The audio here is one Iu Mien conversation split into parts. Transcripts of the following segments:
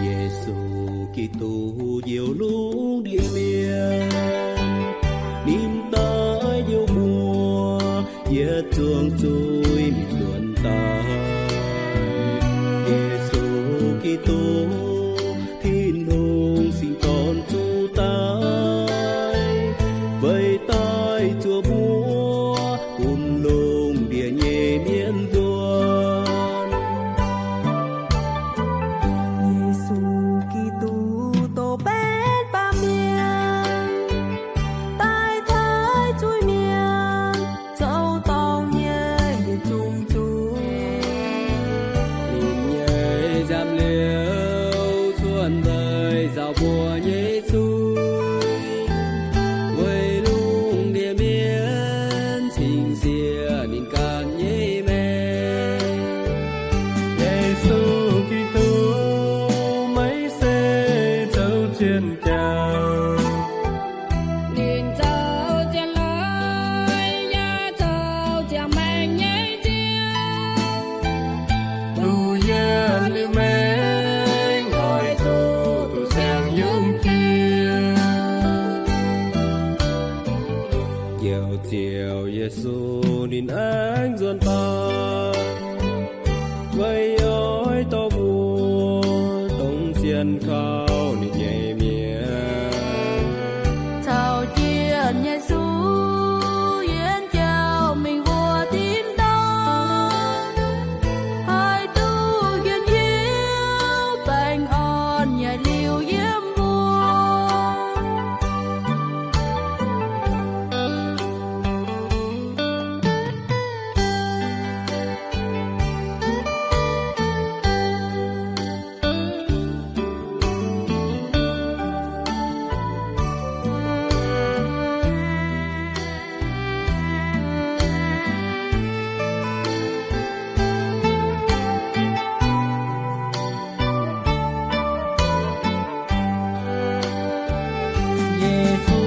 Yesu Giduc njoux lungh ndiev mienh, ninh daaih njoux mbuo yietc zungv zuiz mingh nzuonx daaih. Yesu Giduc, Tin-Hungh Singx Dorn, zuqc daic, weic daaih zuov mbuo gunv lungh ndiev nyei mienh nzuonx. Yesu Giduc douz benx baamh mienh, daaih taaih zuiz-mienh, zoux dorngc nyei yietc ninh aengx nzuonx daaih, weic oix dorh mbuo dongh sienx kaux ninh nyei mienh. Caux jienv Yesu yietc jauv mingh mbuox tin-dorngh, haih duqv njien-youh baengh orn yaac liuz yiem mbuo. Yesu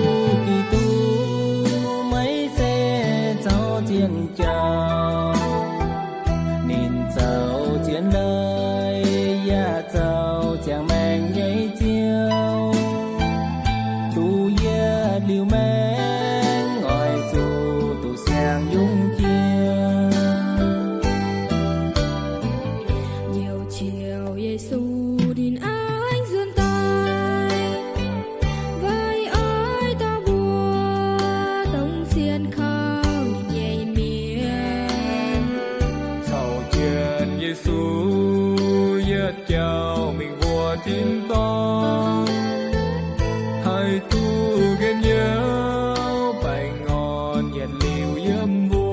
Giduc maiv se zoux zienh jauv, ninh zoux zienh leiz yaac zoux ziangh maengc nyei Ziouv. Duqv yietv liuz maengc oix zuqc duqv siang-yungz jiex. Nyouz qiouc Yesu ninh aengx nzuonx daaih, weic oix dorh mbuo dongh sienx kaux ninh nyei mienh. Caux jienv Yesu yietc jauv mingh mbuox tin-dorngh, haih duqv njien-youh baengh orn yietc liuz yiem mbuo.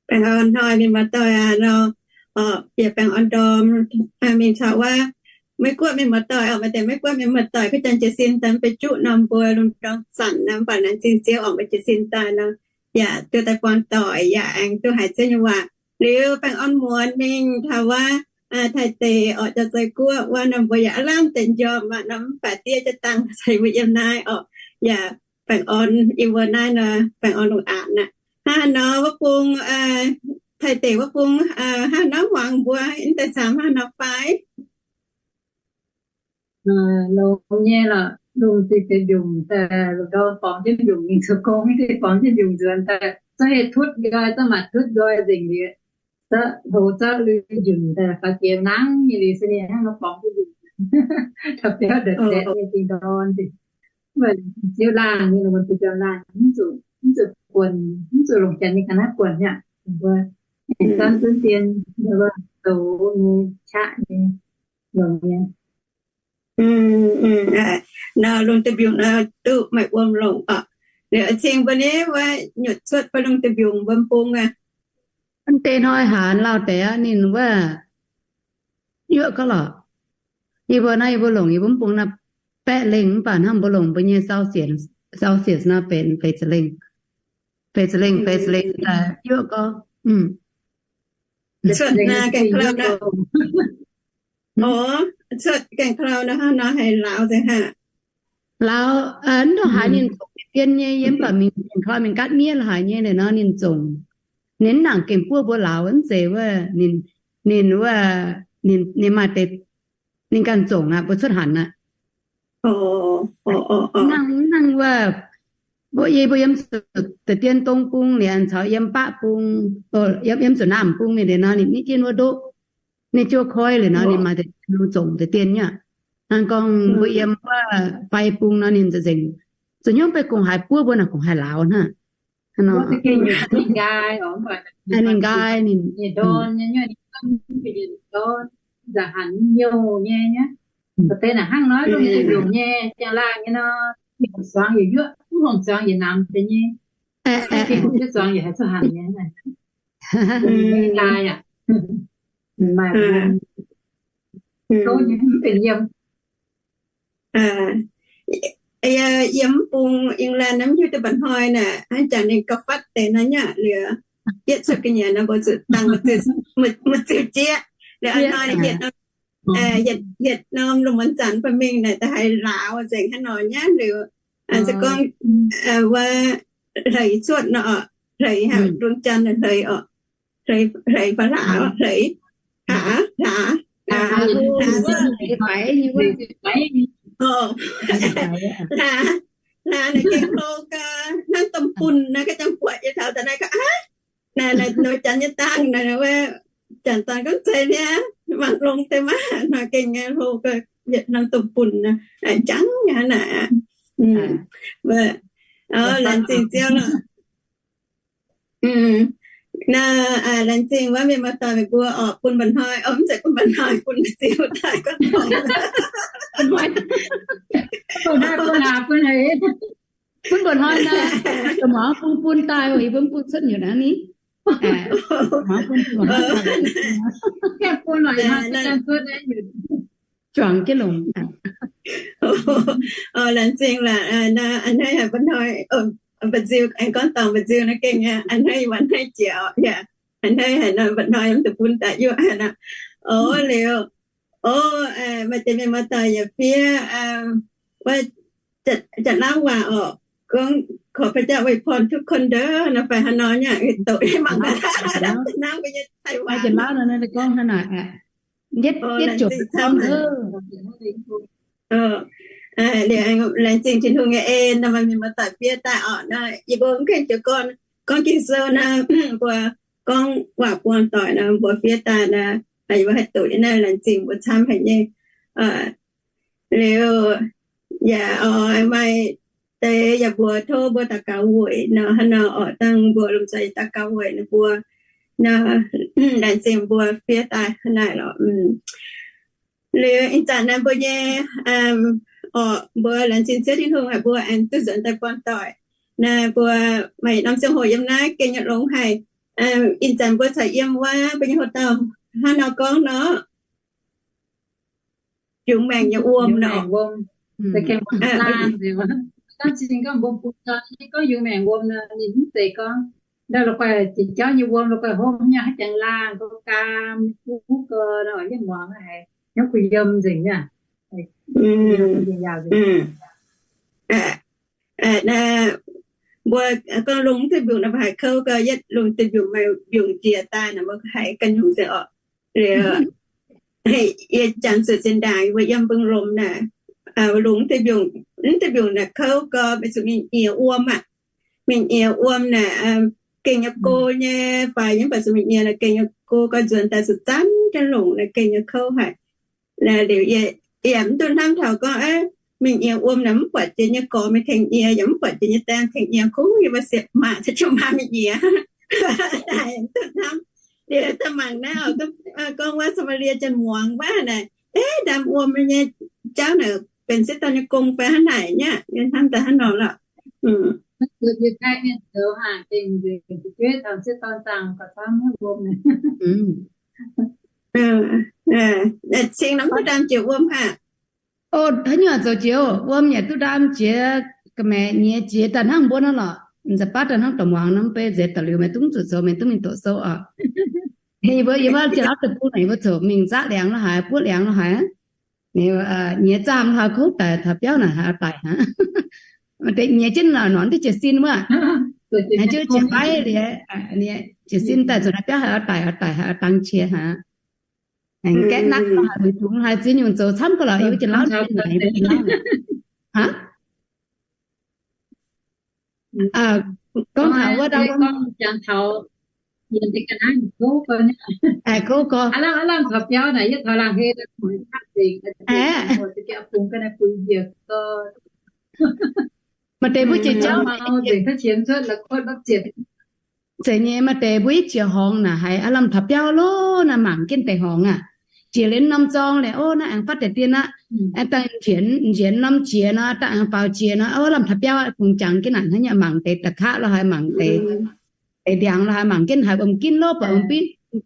Baengh orn hnoi mienh muoz-doic aac nor, yaac baengh orn ndorm mingh caux wuov Meiv Guoqv mienh muoz-doic oc. Maaih deix Meiv Guoqv mienh muoz-doic gauh jangx jiez sin daaih mv baac juqv norm mbuo lungh ndorm zanc nor, mv baac naaiv zingh Ziouv orqc, mbuo jiez sin daaih nor, yaac duqv daaih buangh doic, yaac aengx duqv haiz Ziouv nyei waac. Liuz baengh orn muonz mingh taux wuov Taiv deic orqc, Jauv-Zei Guoqv wuov nor, mbuo yaac aav lamh deix njormh aqv nor, mv baac diev jienv dangh caux yie mbuo yiem naaiv orqc. Yaac baengh orn yie mbuo naaiv nor, baengh orn lungh aanx aqv. Hnangv haaix nor wuov bung, Taiv deic wuov bung, hnangv haaix nor muangx mbuo mv deix camv hnangv haaix nor fai? Longx nyei lorqc, lungh duih deix mbiungc daaih, lungh ndorm borngz jienv mbiungc mingh zoux gong, mv deix borngz jienv mbiungc nzuonx daaih, za'gengh tutv nqoi, za'gengh maaih tutv nqoi nzengc liuz, za'gengh houc za'gengh lui njunc daaih, faaux jiex nangv nyei liuz se ninh hnangv nor borngz jienv mbiungc, taux biauv ndongc zaeqv nyei dingh ndorn deix. Mv baac Ziouv laangh nyei, lungh ndorm deix biauv laangh, mv zuqc, mv zuqc buonc, mv zuqc longc janx nyei ga'naaiv buonc aqv. Mbuo zanv zunv dien, mbuo zoux nyei, qaqv nyei, longx nyei. Nor lungh duih mbiungc nor duqv maaih wuom longc oc. Liuz cing mbuo nyei wuov nyutc cuotv fai lungh duih mbiungc mbuo bung aqv. Mv deix hnoi haanz lauh deix aqv, ninh wuov yuoqv gauh lorqc. Yie mbuo naaiv yie mbuo longc yie mbuo mv bung naaiv baeqv lengh mv baac hnangv mbuo longc mbuo nyei Celsius, Celsius nor benx feix ziepc lengh, feix ziepc lengh, feix ziepc lengh daaih yuoqv gauh. Cuotv naaiv gaengh klau nor, cuotv gaengh klau nor, hnangv nor haiz lauz nzengc hnangv. Lauz, aa, ndongc haaix ninh zongc deix dien nyei, yie mv baac mingh gaengh klau mingh gaatv miev haaix nyei liuz nor ninh zongc. Ninh mv nangc gengh buov mbuo lauz, mv zeiz wuov, ninh, ninh wuov, ninh, ninh maaih deix, ninh ganh zongc aqv, mbuo cuotv hanc aqv. Hnangv, hnangv wuov, mbuo yie mbuo yiem zuqc deix dien dong bung liuz caux yiem baqv bung, yiem, yiem zuqc naamh bung mingh liuz nor ninh nitv jienv wuov ndoqv. Ninh jiu koi liuz nor ninh maaih deix dien zongc deix dien nyei aqv. Hnangv gorngv mbuo yiem wuov fai bung nor ninh nzengc, zuqc hnyouv beiv gong haaix buov mbuo naaic gong haaix lauz hnangv. Ninh nqaai, ninh nqaai, ninh nqaai, nzangc hanc nyouh nyei nyei. Deix naaic hnangv nor, lungh duih mbiungc nyei, ziangh laangh nyei nor, longc zuangx yietc yuoqv, mv longc zuangx yietc namx deix nyei. Gengh zuangx yietc haaix cuotv hanc nyei. Maaih gouv nyei mv benx yiem. Yiem mv bung England naaiv mv hiuv duqv mba'hnoi naaic, hnangv jangx ninh gauh fatv deix naaiv nyei liuz, yietv cuotv ga'nyiec nor mbuo zuqc dangh, mbuo ziouc jieqv. Liuz a'hnoi yietc norm, yietc norm lungh muonz zanc bun mingh naaic da'haiz lauz nzengc hnangv nor nyei liuz, se gorngv wuov hleix cuotv nor, hleix haic, ดวงจันทร์ hleix oc, hleix fai hlaax, hleix, hlaax, hlaax, hlaax, hlaax naaic gengh hlo gau, hnangv domh bunh naaiv ga'jangv buatc yie taux da'naaiv ga'naaiv, naaiv ดวงจันทร์ nyei dangh naaiv, wuov janx dorn gorngv zeiz niaa, mangc longx deix maah, hnoi gengh nyei hlo gau, yietc hnangv domh bunh naaic, jangv nyei hnangv naaic. Laengz zingh Ziouv lorqc. Naaiv laengz zingh wuov mienh muoz-doic meih mbuo oc, bun mba'hnoi, mv zeiz bun mba'hnoi, bun ziux daaih gorngv taux, bun mba'hnoi naaic, muangx bun bun daaih, yie mbuo mv bun cuotv nyutc hnangv ni. Juangc jienv longc. Laengz zingh laac, a'hneiv haic mba'hnoi, mba'nziu, aengx gorngv dorngc mba'nziu naaiv gengh a'hneiv, a'hneiv jiex oc, yaac a'hneiv haic nor, mba'hnoi yaac mv dungx bun daaih yuoqv haic nor. O, liuz, o, maaih deix mienh muoz-doic yaac fiev wuov janx-lauv waac oc, gorngv ขอพระเจ้าอวยพรทุกคนเด้อ nor fai haaix nor nyei, doqc mangc gaax. Janx-lauv mbuo nyei Taiwan, janx-lauv nor gorngv hnangv naaic, yietv, yietv zuqc gorngv. Liuz, laengz zingh Tin-Hungh nyei en nor, maaih mienh muoz-doic fiev daaih oc. Naaiv yie mbuo mv gaengh jiez gorn gorngv Ging-Sou naaiv, mbuo gorngv waac buangh doic nor, mbuo fiev daaih naaiv, yie mbuo haih doqc nyei naaiv, laengz zingh mbuo camv haic nyei. Liuz, yaac oix maaih deix yaac mbuox tov mbuo daux gaux weic nor, hnangv nor oc, dangh mbuo lomh nzoih daux gaux weic ninh mbuo nor, laengz zingh mbuo fiev daaih hnangv naaic lorqc. Liuz ih zanc naaiv mbuo nyei, oc, mbuo laengz zingh Ziouv Tin-Hungh haic mbuo aengx duqv nzuonx daaih buangh doic. Naaiv mbuo maaih norm ziangh hoc yiem naaiv gengh nyei longx haic. Ih zanc mbuo caux yiem wuov mbuo nyei hoc dauh hnangv nor gorngv nor, mbiungc maengc nyei wuom nor. Gorngv yungz maengc wuom nor, ninh mv zeiz gorngv ndau la'guaih jiex jauv nyei wuom, la'guaih hopv nyei, haaix jangx laangh gau, gaam nyei, kuv gau nor, yie muangx haiz hnyouv kuh yiem nzengc nyei. Mbuo gorngv longx mv duqv mbiungc nor, mbuo haiz kouv gau, yietv longx duqv mbiungc, maaih mbiungc jiex daaih nor, mbuo haiz ganh nyungc nzengc oc. Liuz, yie jangx zuqc zinh ndaangc yie mbuo yiem mbong lomc naaic, longx mv duqv mbiungc, mv duqv mbiungc naaic kouv gau, maiv zuqc mingh nyiex wuom aqv. Mingh nyiex wuom naaic, gengh nyei go nyei, faix nyei, mv baac zuqc mingh nyiex naaic gengh nyei go gau, nzuonx daaih zuqc zanv jienv longc naaic gengh nyei kouv haic. Liuz yie yaac mv duqv hnamv taux gorngv, mingh nyiex wuom naaic mv buatc jiex nyei gorx mingh tengx nyiex, yaac mv buatc jiex nyei daeng tengx nyiex, kungx yie mbuo sieqv maac caux jiu maa mingh nyiex. Mv duqv hnamv. Liuz daaih mangc naaiv oc, gorngv wuov Saa^maa^lie Janx muangx wuov naaic, eh, ndaam wuom nyei jauv naaic benx sieqv dorn nyei gong fai hnangv naaic nyei, yie hnamv daaih hnangv nor lorqc. Cingx nor mv duqv ndaam jiex wuom haic. O, haaix nyungc zoux jiex, wuom yaac duqv ndaam jiex, ga'maeqc nyiex jiex daaih hnangv mbuo naaiv lorqc. Nza'baatv daaih hnangv dorh muangx nor, mv bei nzeix da'liuz meih duqv zuqc zoux, meih duqv mingh doqc sou oc. Yie mbuo, yie mbuo jiex lauv deic-bung naaic, yie mbuo zoux mingh nzaqv liangx lorh haic, buov liangx lorh haic. Nyiex zaangh lorh haic, kouv daic taux biauv naaic haiz oix daic hnangv. Maaih deix nyiex jienv lorh norm diuh jiez sin wuov, jienv jiez baiv liuz, jiez sin daaih zuqc haiz biauv haiz oix daic, oix daic haiz oix dangx qiex haic. Aengx gaeqv nakv lorh haic, muic dungz lorh haic, ziex nyungc zoux camv gau lorqc, yie mbuo jiex lauv naaic. Aa, gorngv taux wuov dauh, kouv gau. Maaih deix mbuo jiex jauv, zeiz nyei, maaih deix mbuo yietv jiex horngz naaic haiz aav lamh taux biauv loh naaic, mangc jienv deix horngz aqv. Jiex liuz norm zorng liuz, o, naaiv aengx fatv deix dien aqv. Dangh njiec, njiec norm jiex nor, dangh aengx faaux jiex nor, o, lamh taux biauv aqv, kungx jangx jienv naaic hnangv nyei, mangc deix da'kaqv lorh haic, mangc deix, deix ndiangx lorh haic, mangc jienv haiz wuom ginv loh, buatc wuom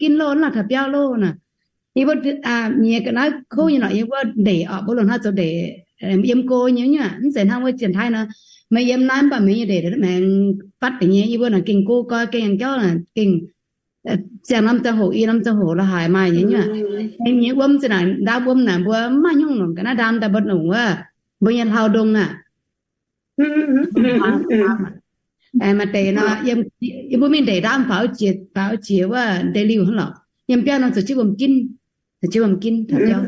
ginv loh, lamh taux biauv loh naaic. Yie mbuo nyiex ga'naaiv kouv nyei lorqc, yie mbuo ndeic orqc, mbuo loz-hnoi zoux ndeic, yiem go nyei nyuoqc, mv zeiz hnangv wuov Janx-Taiv nor, meih yiem naaiv mv baac meih nyei ndeic maengx fatv deix nyei, yie mbuo naaic gengh go gau, gengh jauv naaic gengh ziangh norm ziangh hoc, i norm ziangh hoc la'haaix maaih nyei nyuoqc. Aengx nyei wuom zinh naaic, ndaam wuom naaic mbuo mv maaih nyungc longc ga'naaiv ndaam daaih mbuo longc wuov, mbuo nyei hlaau ndongh aac. Maaih deix nor, yie mbuo mingh ndeic ndaam faaux jiex, faaux jiex wuov ndeic-liuh hnangv lorqc. Yiem biauv nor zuqc jienv wuom ginv, zuqc jienv wuom ginv taux biauv.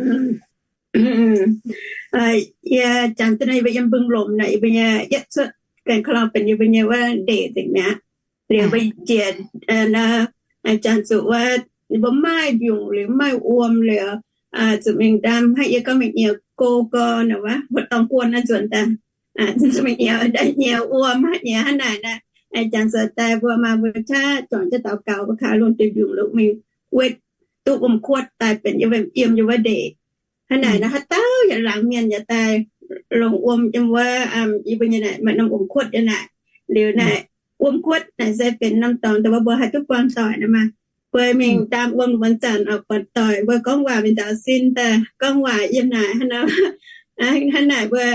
Yie jangx duqv nor, yie mbuo yiem mbong lomc naaic, yie mbuo nyei yietv cuotv gaengh ka'lauh benx yie mbuo nyei wuov ndeic nzengc mi'aqv. Liuz mbuo njiec, jangx zuqc wuov, mbuo maaih mbiungc liuz maaih wuom liuz, zuqc mingh ndaam hnangv yie gorngv mingh nyiex go gorn wuov, mbuo dorngx guon naaiv nzuonx daaih, zuqc mingh nyiex, nyiex wuom, nyiex hnangv naaic naaic. Jangx zuqc daaih mbuo maa mbuo qaqv juangc jienv daux gaux, mbuo kaaix lungh duih mbiungc lungh mingh wetv duqv wuom-kuotv daaih benx yiem yie wuov ndeic. Hnangv naaic nor haaix dauh yaac laangz mienh yaac daaih longc wuom yiem wuov, yie mbuo nyei naaic maaih norm wuom-kuotv yiem naaic. Liuz naaic wuom-kuotv naaic se benx norm dorngx dongh wuov mbuo haih duqv buangh doic nor maah. Mbuo mingh ndaam wuom wuov zanc oix buatc doic, mbuo gorngv waac mingh nzaaux sin daaih, gorngv waac yiem naaic hnangv nor. Hnangv naaic mbuo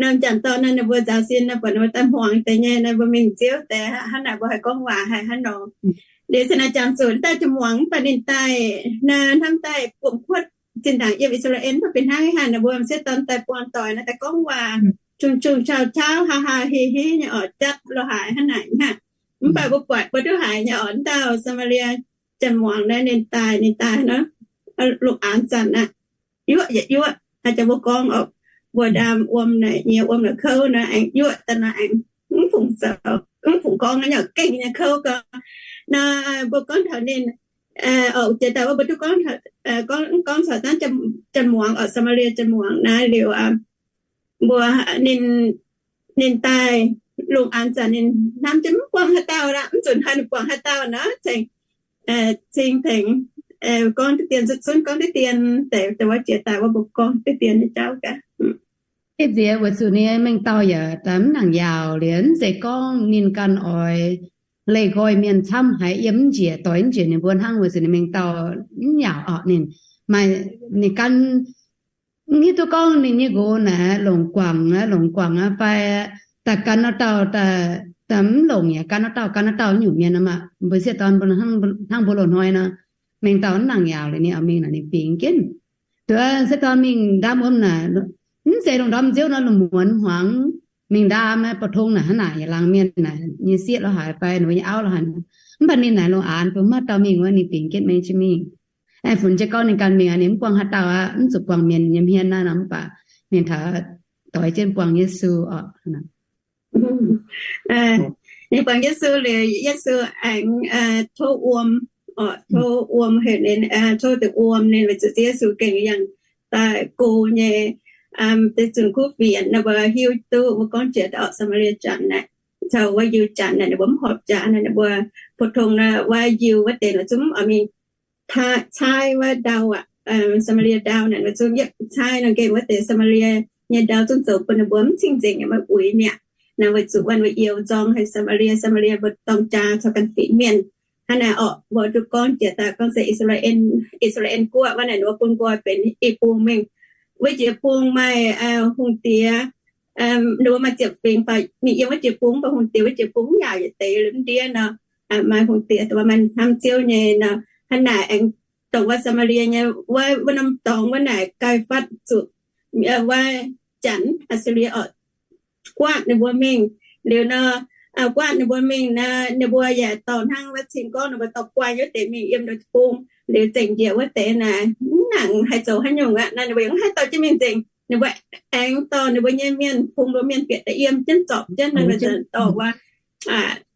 norm janx dorn naaiv ninh mbuo nzaaux sin naaiv, buatc ninh mbuo daaih hmuangx deix nyei naaiv, mbuo mingh nziouv deix hnangv naaic, mbuo haih gorngv waac haih hnangv nor. Liuz se naaiv jangx zuqc daaih jiex muangx mv baac ninh daaih naaiv hnamv daaih wuom-kuotv zinh ndaangc yiem I^saa^laa^en mv baac fih hnangv haaix ninh mbuo m'sieqv dorn daaih buangh doic naaiv daaih gorngv waac, qungx-qungx caux-caux, haa haa hei hei nyei oc, japv lo haaix hnangv naaic hnangv. Mv baac mbuo buatc mbuo duqv haiz nyei oc, wuov dauh Saa^maa^lie janx muangx naaiv ninh daaih, ninh daaih nor, lungh aanx zanc aqv, yuoqv yietc yuoqv, haaix jaax mbuo gorngv oc, mbuo ndaam wuom naaic nyei wuom naaic kouv nor aengx yuoqv daaih nor aengx mv fungc zoux, mv fungc gorngv, naaiv nyungc gengh nyei kouv gorngv. Nor mbuo gorngv taux ninh, oc, jiex daaih wuov mbuo duqv gorngv, gorngv caux naaiv janx muangx oc, Saa^maa^lie janx muangx naaiv liuz, mbuo ninh, ninh daaih lungh aanx zanc ninh hnamv jienv mv buangh haaix dauh aqv, mv zuqc hnamv ninh buangh haaix dauh nor, ceng, cing tengx gorngv diqv dien, zunv gorngv diqv dien, deix wuov jiex daaih wuov mbuo gorngv diqv dien nyei jauv gaax. Ih nziex weic zuqc ninh mengh dauh yaac mv nangc yaauc liuz, mv zeiz gorngv ninh ganh oix leih nqoi mienh camv haiz yiem mv njiec doix mv njiec ninh mbuo hnangv, weic zuqc ninh mengh dauh mv yaauc oc. Ninh maaih, ninh gan mv hiuv duqv gorngv ninh nyei nqox naaic longc guangc, longc guangc aqv fai daaih gan wuov dauh, daaih mv longc yaac gan wuov dauh, gan wuov dauh nyungc mienh maah. Mbuo sieqv dorn mbuo hnangv mbuo loz-hnoi nor, mengh dauh mv nangc yaauc liuz ninh oix mingh naaic ninh bingx jienv. Duqv sieqv dorn mingh ndaam wuom naaic, mv zeiz lungh ndorm nziouv nor lungh muonz hmuangx mingh ndaam, ba'tong naaic hnangv naaic yaac laangz mienh naaic nyei sieqv lo haaix fai ninh mbuo nyei auv lo haaix. Mv baac ninh naaic lungh aanx bun maiv dauh mingh wuov ninh bingx jienv mengh jienv mingh. Aengx funx jienv gorngv ninh ganh mingh, ninh mv buangh haaix dauh aqv, mv zuqc buangh mienh nyei hmien naaiv nor, mv baac ninh taux doix jienv buangh Yesu oc. Ninh buangh Yesu liuz, Yesu aengx tov wuom, tov wuom heuc ninh, tov deix wuom ninh, weic zuqc Yesu gengh yangh daaih go nyei. Deix zunh kuv fienx nor mbuo hiuv duqv mbuo gorngv jiex daaih oc, Saa^maa^lie Janx naaic caux wuov Yiu Janx naaic ninh mbuo mv horpc jaax naaic, ninh mbuo 普通 nor wuov Yiu wuov deix nor zungv oix mingh caaiv wuov ndau aqv. Saa^maa^lie ndau naaic ninh zungv yietv caaiv nor, gengh wuov deix Saa^maa^lie nyei ndau zungv zoux bun ninh mbuo mv cing-nzengc yaac maiv uix mi'aqv. Naaic weic zuqc wuov mbuo Yiu zorng haic Saa^maa^lie, Saa^maa^lie mbuo dorng jaa caux ganh fingx mienh. Hnangv naaic oc, mbuo duqv gorngv jiex daaih gorngv se I^saa^laa^en, I^saa^laa^en Guoqv wuov naaic ninh mbuo bun mbuo benx i bung mingh. Wuov jiex bung maaih hungh diex, ninh mbuo maaih ziepc fingx fai mingh yiem wuov jiex bung, mv baac hungh diex wuov jiex bung mv yaauc yietc deix liuz mv ndiev nor, maaih hungh diex dongh wuov maaih hnamv Ziouv nyei nor. Hnangv naaic aengx dongh wuov Saa^maa^lie nyei wuov, wuov norm dorngx wuov naaic gaih fatv zuqc wuov janx Assyria oc guaatv ninh mbuo mingh. Liuz nor, guaatv ninh mbuo mingh nor, ninh mbuo yaac dorh hnangv wuov cing gorngv ninh mbuo dorh guaaih wuov deix mingh yiem ninh bung. Liuz zengc njiec wuov deix naaic mv nangc haih zoux haaix nyungc aqv. Naaiv ninh mbuo yaac mv haih dorh jienv mingh nzengc. Ninh mbuo aengx dorh ninh mbuo nyei mienh, fungx ninh mbuo mienh bieqc daaih yiem jienv zorpc jienv, ninh mbuo dorh wuov,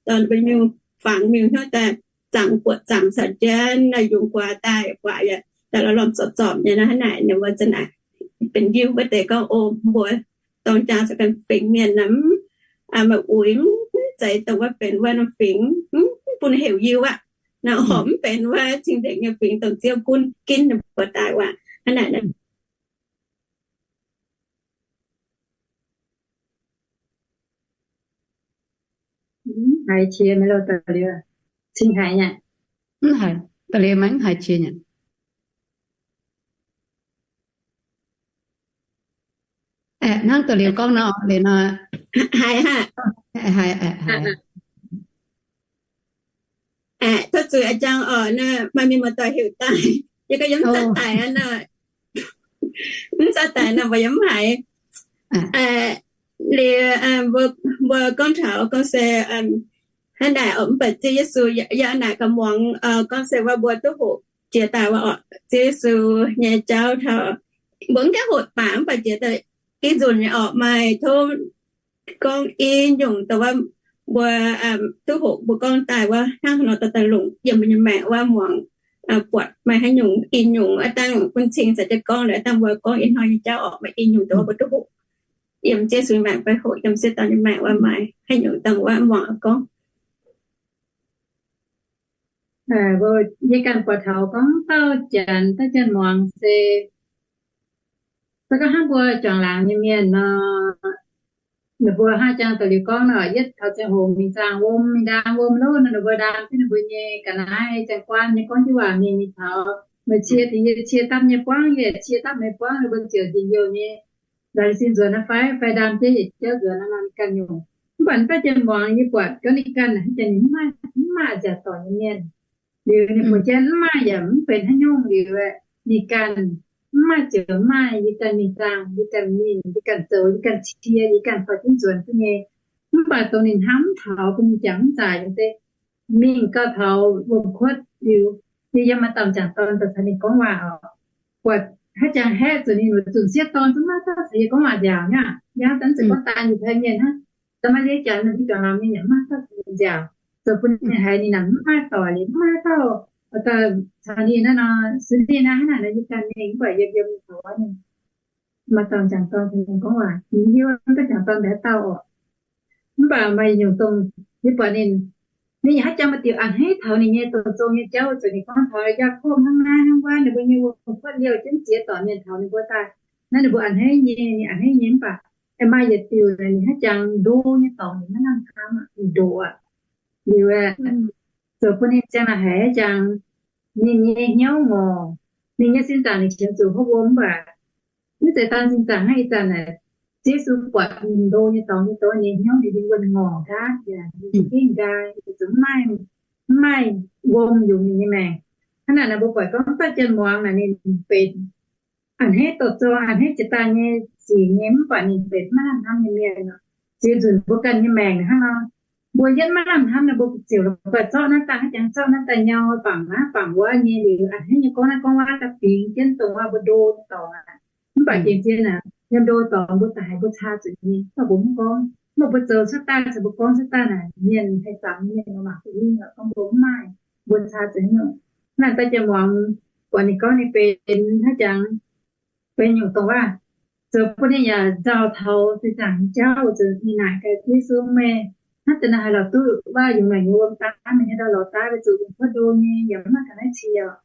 dorh ninh mbuo nyei fangx mingh hnyouv daaih, zaangc buoqc zaangc caux jienv naaiv yungz guaax daaih, guaax yaac daaih lorz lormh zorpc zorpc nyei nor. Hnangv naaic ninh mbuo za'gengh naaic benx Yiu wuov deix gorngv, o, mbuo dorng jaa caux ganh fingx mienh nor, mv maaih uix, mv zeiz dongh wuov benx wuov norm fingx, mv bun heuc Yiu aqv. Naaiv horpc mv benx wuov cing-nzengc nyei fingx, dongh Ziouv gunv ginv ninh mbuo daaih wuov. Hnangv naaic haiz qiex maiv lo da'liuz, cing haiz nyei. Mv haiz, da'liuz maiv haiz qiex nyei. Aeqv, hnangv da'liuz gorngv nor, liuz nor, haiz, haiz, haiz. Aeqv, tov zuiz a'jang oc, maaih mienh muoz-doic heuc daaih, yie gorngv yie mv cauv daic aqv nor, mv cauv daic nor mbuo yaac mv haiz. Liuz mbuo gorngv taux gorngv se hnangv naaic oc, mv baac Ziouv Yesu yaac naaic gaax muangx gorngv se wuov mbuo duqv hoqc jiex daaih wuov oc. Ziouv Yesu nyei jauv taux mbuo mv gaengh hoqc baac mv baac jiex daaih div nzunc nyei oc, maaih tov gorngv i nyungc dongh wuov mbuo duqv hoqc mbuo gorngv daaih wuov hnangv haaix nor daaih longc yiem mbuo nyei maengc wuov muangx buatc maaih haaix nyungc i nyungc aav dangh bun cing caux jienv gorngv, aav dangh mbuo gorngv ih hnoi nyei jauv oc, maaih i nyungc dongh wuov mbuo duqv hoqc yiem Ziouv Yesu nyei maengc fai hoqc yiem sieqv dorn nyei maengc wuov maaih haaix nyungc dongh wuov muangx gorngv. Yie ganh buatc taux gorngv dauh janx, dauh janx muangx se, se gorngv hnangv mbuo juangc laangz nyei mienh nor, ninh mbuo hnangv jang da'liuz gorngv nor, yietv taux ziangh hoc mingh zaangh wuom, mingh ndaam wuom lov nor, ninh mbuo ndaam jienv ninh mbuo nyei ga'naaiv, janx-guaan nyei gorngv jienv waac mingh, mingh taux meih cie dingc yie cie dapv nyei buangv, yie cie dapv meih buangv, ninh mbuo ziouc njien-youh nyei laaix sin nzuonx naaiv fai, fai ndaam jienv yietc jauv nzuonx naaiv nor ninh ganh nyungc. Mv baac dauh janx muangx yie buatc gorngv ninh ganh hnangv jang ninh mv maaih, mv maaih nziaauc doic nyei mienh. Liuz ninh mbuo jienv mv maaih yaac mv benx haaix nyungc liuz, ninh ganh mv maaih ziouc mv maaih, yie ganh mingh zaangh, yie ganh mingh, yie ganh zoux, yie ganh cie, yie ganh dorh jienv nzuonx duqv nyei. Mv baac dongh ninh hnamv taux bun ninh jangx mv zaaix yiem se mingh gauh taux wuom-kuotv liuz, yie yiem maaih dauh m'jangc dorn daaih caux ninh gorngv waac oc. Buatc hnangv jang haeqv zuqc ninh wuov zunc sieqv dorn zungv maiv dauh caux yie gorngv waac nziaauc nyei aqv. Yie hnamv daaih mv zeiz gorngv daan nyei taux mienh hnangv. Da'maiv ziex janx ninh mbuo juangc laangz mienh yaac mv maaih dauh caux ninh nziaauc, zoux bun ninh haiz ninh naaic mv maaih doic liuz, mv maaih dauh caux ninh naaiv nor, sux ninh naaiv hnangv naaic nor, yie ganh mingh mv baac yiem yiem taux wuov ninh maaih dauh m'jangc dorn caux ninh gorngv waac, ninh hiuv duqv m'jangc dorn mv dauh oc. Mv baac maaih nyungc dongh yie buatc ninh, ninh yaac hnangv jang maaih diuc a'hneiv taux ninh nyei dongh zong nyei jauv, zuqc ninh gorngv taux Yaakopv hnangv naaiv hnangv wuov, ninh mbuo nyei wuom-kuotv liouh jienv ziex dorc mienh taux ninh mbuo daaih. Naaiv ninh mbuo a'hneiv nyei, ninh a'hneiv nyei mv baac maaih yietc diuc ninh hnangv jang ndo nyei dorngx ninh maiv lamh hnamv, ninh ndoqc aqv. Liuz, zoux bun ninh ziang naaic haiz jang ninh nyei hnyouv ngorc, ninh nyei sin zaangc ninh qiemx zuqc hopv wuom mv baac mv zeiz daan sin zaangc hnangv ih zanc naaic, Ziouv Yesu buatc ninh ndo nyei dorngx nyei doz, ninh hnyouv ninh wuonh ngorc nqaatv yaac ninh gengh nqaai, zuqc mv maaih, mv maaih wuom yungz ninh nyei maengc. Hnangv naaic naaic mbuo buatc gorngv dauh janx muangx naaic ninh benx a'hneiv dorh zorng, a'hneiv jiex daaih nyei sic nyei, mv baac ninh benx maiv lamh hnamv nyei mienh oc. Ziex nzunc mbuo ganh nyei maengc hnangv nor, mbuo yietv maiv lamh hnamv nor, mbuo ziouc la'guaih zorqv naaiv daaih hnangv jangx zorqv naaiv daaih nyau bangc naaiv bangc wuov nyei liuz, a'hneiv nyei gorngv naaiv gorngv wuov daaih bingx jienv dongh wuov mbuo ndo nyei dorngx aqv. Mv baac gengh zien aqv, yiem ndo dorngx mbuo daaih haiz mbuo caa zuqc nyei, mv baac mbuo mv gorngv. Mv baac mbuo zoux cuotv daaih caux mbuo gorngv cuotv daaih naaic, mienh haih samx mienh nor mangc duqv hingh lorqc gorngv mbuo mv maaih, mbuo caa zuqc haaix nyungc. Naaiv dauh janx muangx, buatc ninh gorngv ninh benx hnangv jangx benx nyungc dongh waac, zoux bun ninh yaac nzauh taux zinh ndaangc nyei jauv, zoux ninh naaic gaax Yesu, meih hnangv deix naaiv haaix lorz duqv waac yungz maengc nyei wuom daaih, meih nyei ndau lorz daaih weic zuqc yungz kuotv ndo nyei, yaac mv maaih ga'naaiv cie oc.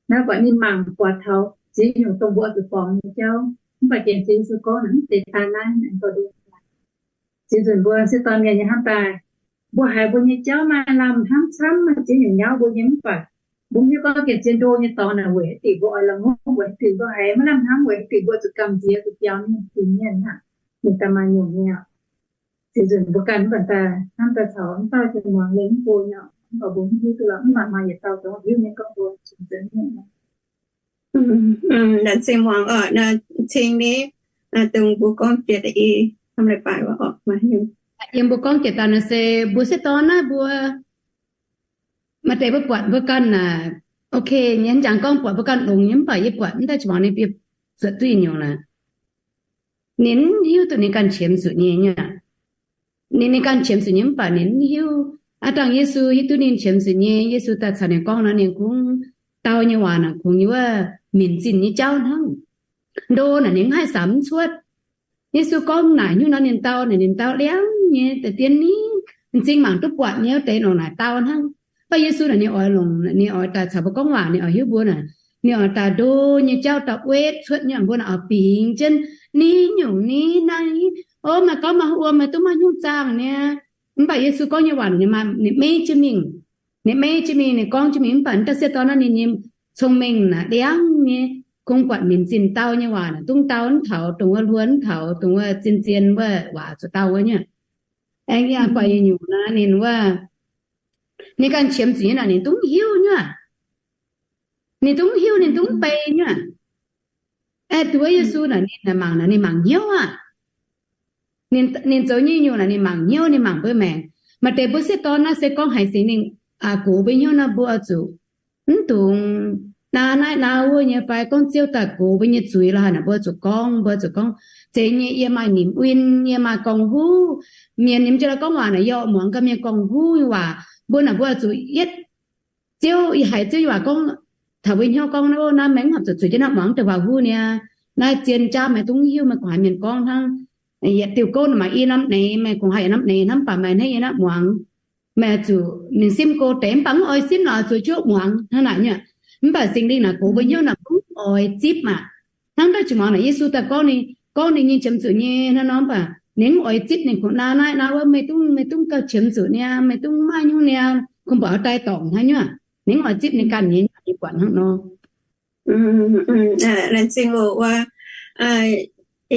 Naaiv buatc ninh mangc buatc taux ziex nyungc dongh mbuo oix zuqc borngz nyei jauv. Mv baac gengh Ziouv Yesu gorngv naaic mv deix daan naaiv aengx dorh nduov. Ziex nzunc mbuo sieqv dorn mienh nyei hnamv daaih, mbuo haiz mbuo nyei jauv maaih lamh hnamv camv, maaih ziex nyungc nyauv mbuo nyei mv baac mbuo mv hiuv gorngv gengh zien ndo nyei dorngx naaic weic haaix diuc mbuo oix la'ngopv, weic haaix diuc mbuo haiz maiv lamh hnamv, weic haaix diuc mbuo zuqc gamh nziex, zuqc biaux mingh dingc mienh aqv. Ninh daaih maaih nyungc nyei oc. Ziex nzunc mbuo ganh mv baac daaih hnamv daaih caux mv dauh janx muangx mienh mv go nyei oc, mv baac mbuo mv hiuv duqv lorqc, mv baac maaih yietc dauh dongh hiuv nyei gorngv mbuo cingx zuqc nyei. Laengz zingh muangx oc, cing ni, dongh mbuo gorngv jiex da'nyeic hnamv leiz-baaix oc, yiem mbuo gorngv jiex daaih naaic se mbuo sieqv dorn naaiv mbuo maaih deix mbuo buatc mbuo ganh naaic, ok, nyei hnangv jangx gorngv buatc mbuo ganh longx nyei mv baac yie buatc mv daaih qiex muangx ninh bieqc zuotc duqv nyungc naaic, ninh mv hiuv duqv ninh ganh qiemx zuqc nyei nyei. Ninh, ninh ganh qiemx zuqc nyei mv baac ninh mv hiuv. Aav dangh Yesu hiuv duqv ninh qiemx zuqc nyei, Yesu daaih caux ninh gorngv nor, ninh kungx dau nyei waac naaic kungx yiem wuov minc zinh nyei jauv hnangv. Ndo naaic ninh mv haih samx mv cuotv. Yesu gorngv naaic hnyouv nor ninh dau naaic, ninh dau liangv nyei deix dien ni, m'zing mangc duqv buatc nyei wuov deix longc naaic dau hnangv. Mv baac Yesu naaic ninh oix longc, ninh oix daaih caux mbuo gorngv waac, ninh oix hiuv mbuo naaic, ninh oix daaih ndo nyei jauv daaih wetv cuotv nyei, mbuo naaic oix bingx jienv ni nyungc ni naaiv. O, maaih gorngv maaih wuom, maaih duqv maaih nyungc zaangh nyei. Mv baac Yesu gorngv nyei waac ninh, ninh meiv jienv mingh. Ninh meiv jienv mingh, ninh gorngv jienv mingh, mv baac naaiv dauh sieqv dorn naaiv ninh nyei cong-mengh naaic liangv nyei, kungx buatc minc zinh dau nyei waac naaic, dungx dau mv taux dongh wuov hluo, mv taux dongh wuov zien-zien wuov waac zuqc dau wuov nyei. Aengx yaac buatc nyungc naaiv ninh wuov Ninh ganh qiemx zuqc nyei naaic ninh dungx hiuv nyuv aac. Ninh dungx hiuv, ninh dungx bei nyuv aac. Aeqv, duqv Yesu naaic ninh mangc naaic ninh mangc hnyouv aac. Ninh zoux nyei nyungc naaic ninh mangc hnyouv, ninh mangc mbuo maengc. Maaih deix mbuo sieqv dorn naaiv se gorngv haiz Singx Lingh gox mbuo hnyouv nor mbuo zuqc mv dungx naa naaiv naa wuov nyei fai gorngv Ziouv daaih gox mbuo nyei zuiz lorh haaix naaic mbuo zuqc gorngv, mbuo zuqc gorngv, zeiz nyei yie maaih nimc win, yie maaih gorngv-huv. Mienh nyei mv jiex lorh gorngv waac naaic yie oix muangx ganh mienh gorngv-huv nyei waac. Mbuo naaic mbuo zuqc yietv Ziouv, yie haiz Ziouv nyei waac gorngv taux mbuo hnyouv gorngv, naaiv maengx mv horpc zuqc zueiz jienv naaiv muangx deix waac-huv niaa. Naaiv zien jaav meih dungx hiuv, meih kungx haiz mienh gorngv hnangv. Yietc diuh gouv maaih i norm neix, meih kungx haiz norm neix hnangv, mv baac meih hneiv nyei naaiv muangx. Meih zuqc ninh simv go deix mv baac mv oix simv nor zuqc juov muangx hnangv naaic nyuv aac. Mv baac Singx Lingh naaic gox mbuo hnyouv naaic mv oix zipv aac. Hnangv ndortv jiex muangx naaic Yesu daaih gorngv ninh, gorngv ninh nyei qiemx zuqc nyei hnangv nor, mv baac ninh mv oix zipv, ninh kungx naa naaiv naa wuov, meih dungx, meih dungx gauh qiemx zuqc niaa, meih dungx maaih nyungc niaa, kungx buatc daaih dorngc hnangv nyuv aac. Ninh mv oix zipv, ninh ganh nyei nyuv aac, yie buatc hnangv nor. Laengz zingh oc wuov,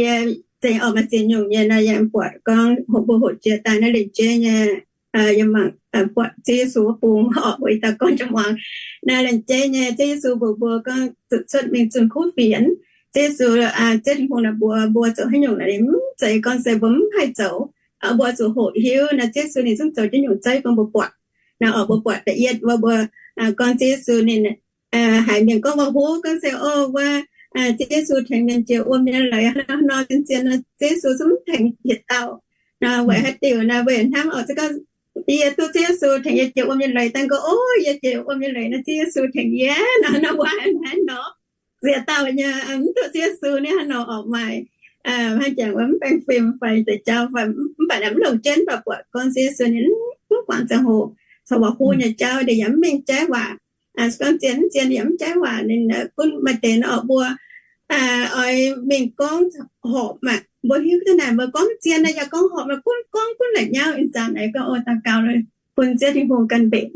yie zengc oc maaih ziex nyungc nyei nor yie aengx buatc gorngv hoqc mbuo hoqc jiex daaih naaiv lengc jeiv nyei, yie mangc buatc Ziouv Yesu wuov bung oc, mbuo ih dauh gorngv jiex muangx. Naaiv lengc jeiv nyei Ziouv Yesu mbuox mbuo gorngv zuqc cuotv mingh zunh kuv fienx. Ziouv Yesu, Ziouv Tin-Hungh naaic mbuox mbuo zoux haaix nyungc naaic ninh mv zeiz gorngv se mbuo mv haih zoux. Mbuo zuqc hoqc hiuv naaiv Ziouv Yesu ninh zungv zoux jienv nyungc zeiv bun mbuo buatc. Naaiv oc mbuo buatc da'yietv wuov mbuo gorngv Ziouv Yesu ninh haiz mienh gorngv waac-huv gorngv se, o, wuov Ziouv Yesu tengx mienh jiex wuom nyei leiz nor, zien-zien nor Ziouv Yesu zungv mv tengx yietc dauh. Nor weic haaix diuc nor, weic hnangv oc, se gorngv yie duqv Ziouv Yesu tengx yie jiex wuom nyei leiz daaih gorngv, o, yie jiex wuom nyei leiz nor Ziouv Yesu tengx yie nor, nor wuov hnangv nor. Ziex dauh nyei mv duqv Ziouv Yesu ninh hnangv nor oc maaih, hnangv jangx wuov mv baengh fim fai deix jauv fai mv baac naaic mv longc jienv, mv baac buatc gorngv Ziouv Yesu ninh mv guangc ziangh hoc caux waac-huv nyei jauv, ninh yaac mv mengh jaiv waac. Se gorngv zien mv zien yaac mv jaiv waac. Ninh gunv maaih deix nor oc mbuo oix mingh gorngv horpc maah, mbuo hiuv duqv naaic mbuo gorngv mv zien naaic yaac gorngv horpc maah, gunv gorngv gunv la'nyauv. Ih zanc naaic gorngv, o, daux gaux bun Ziouv Tin-Hungh ganh mbenc.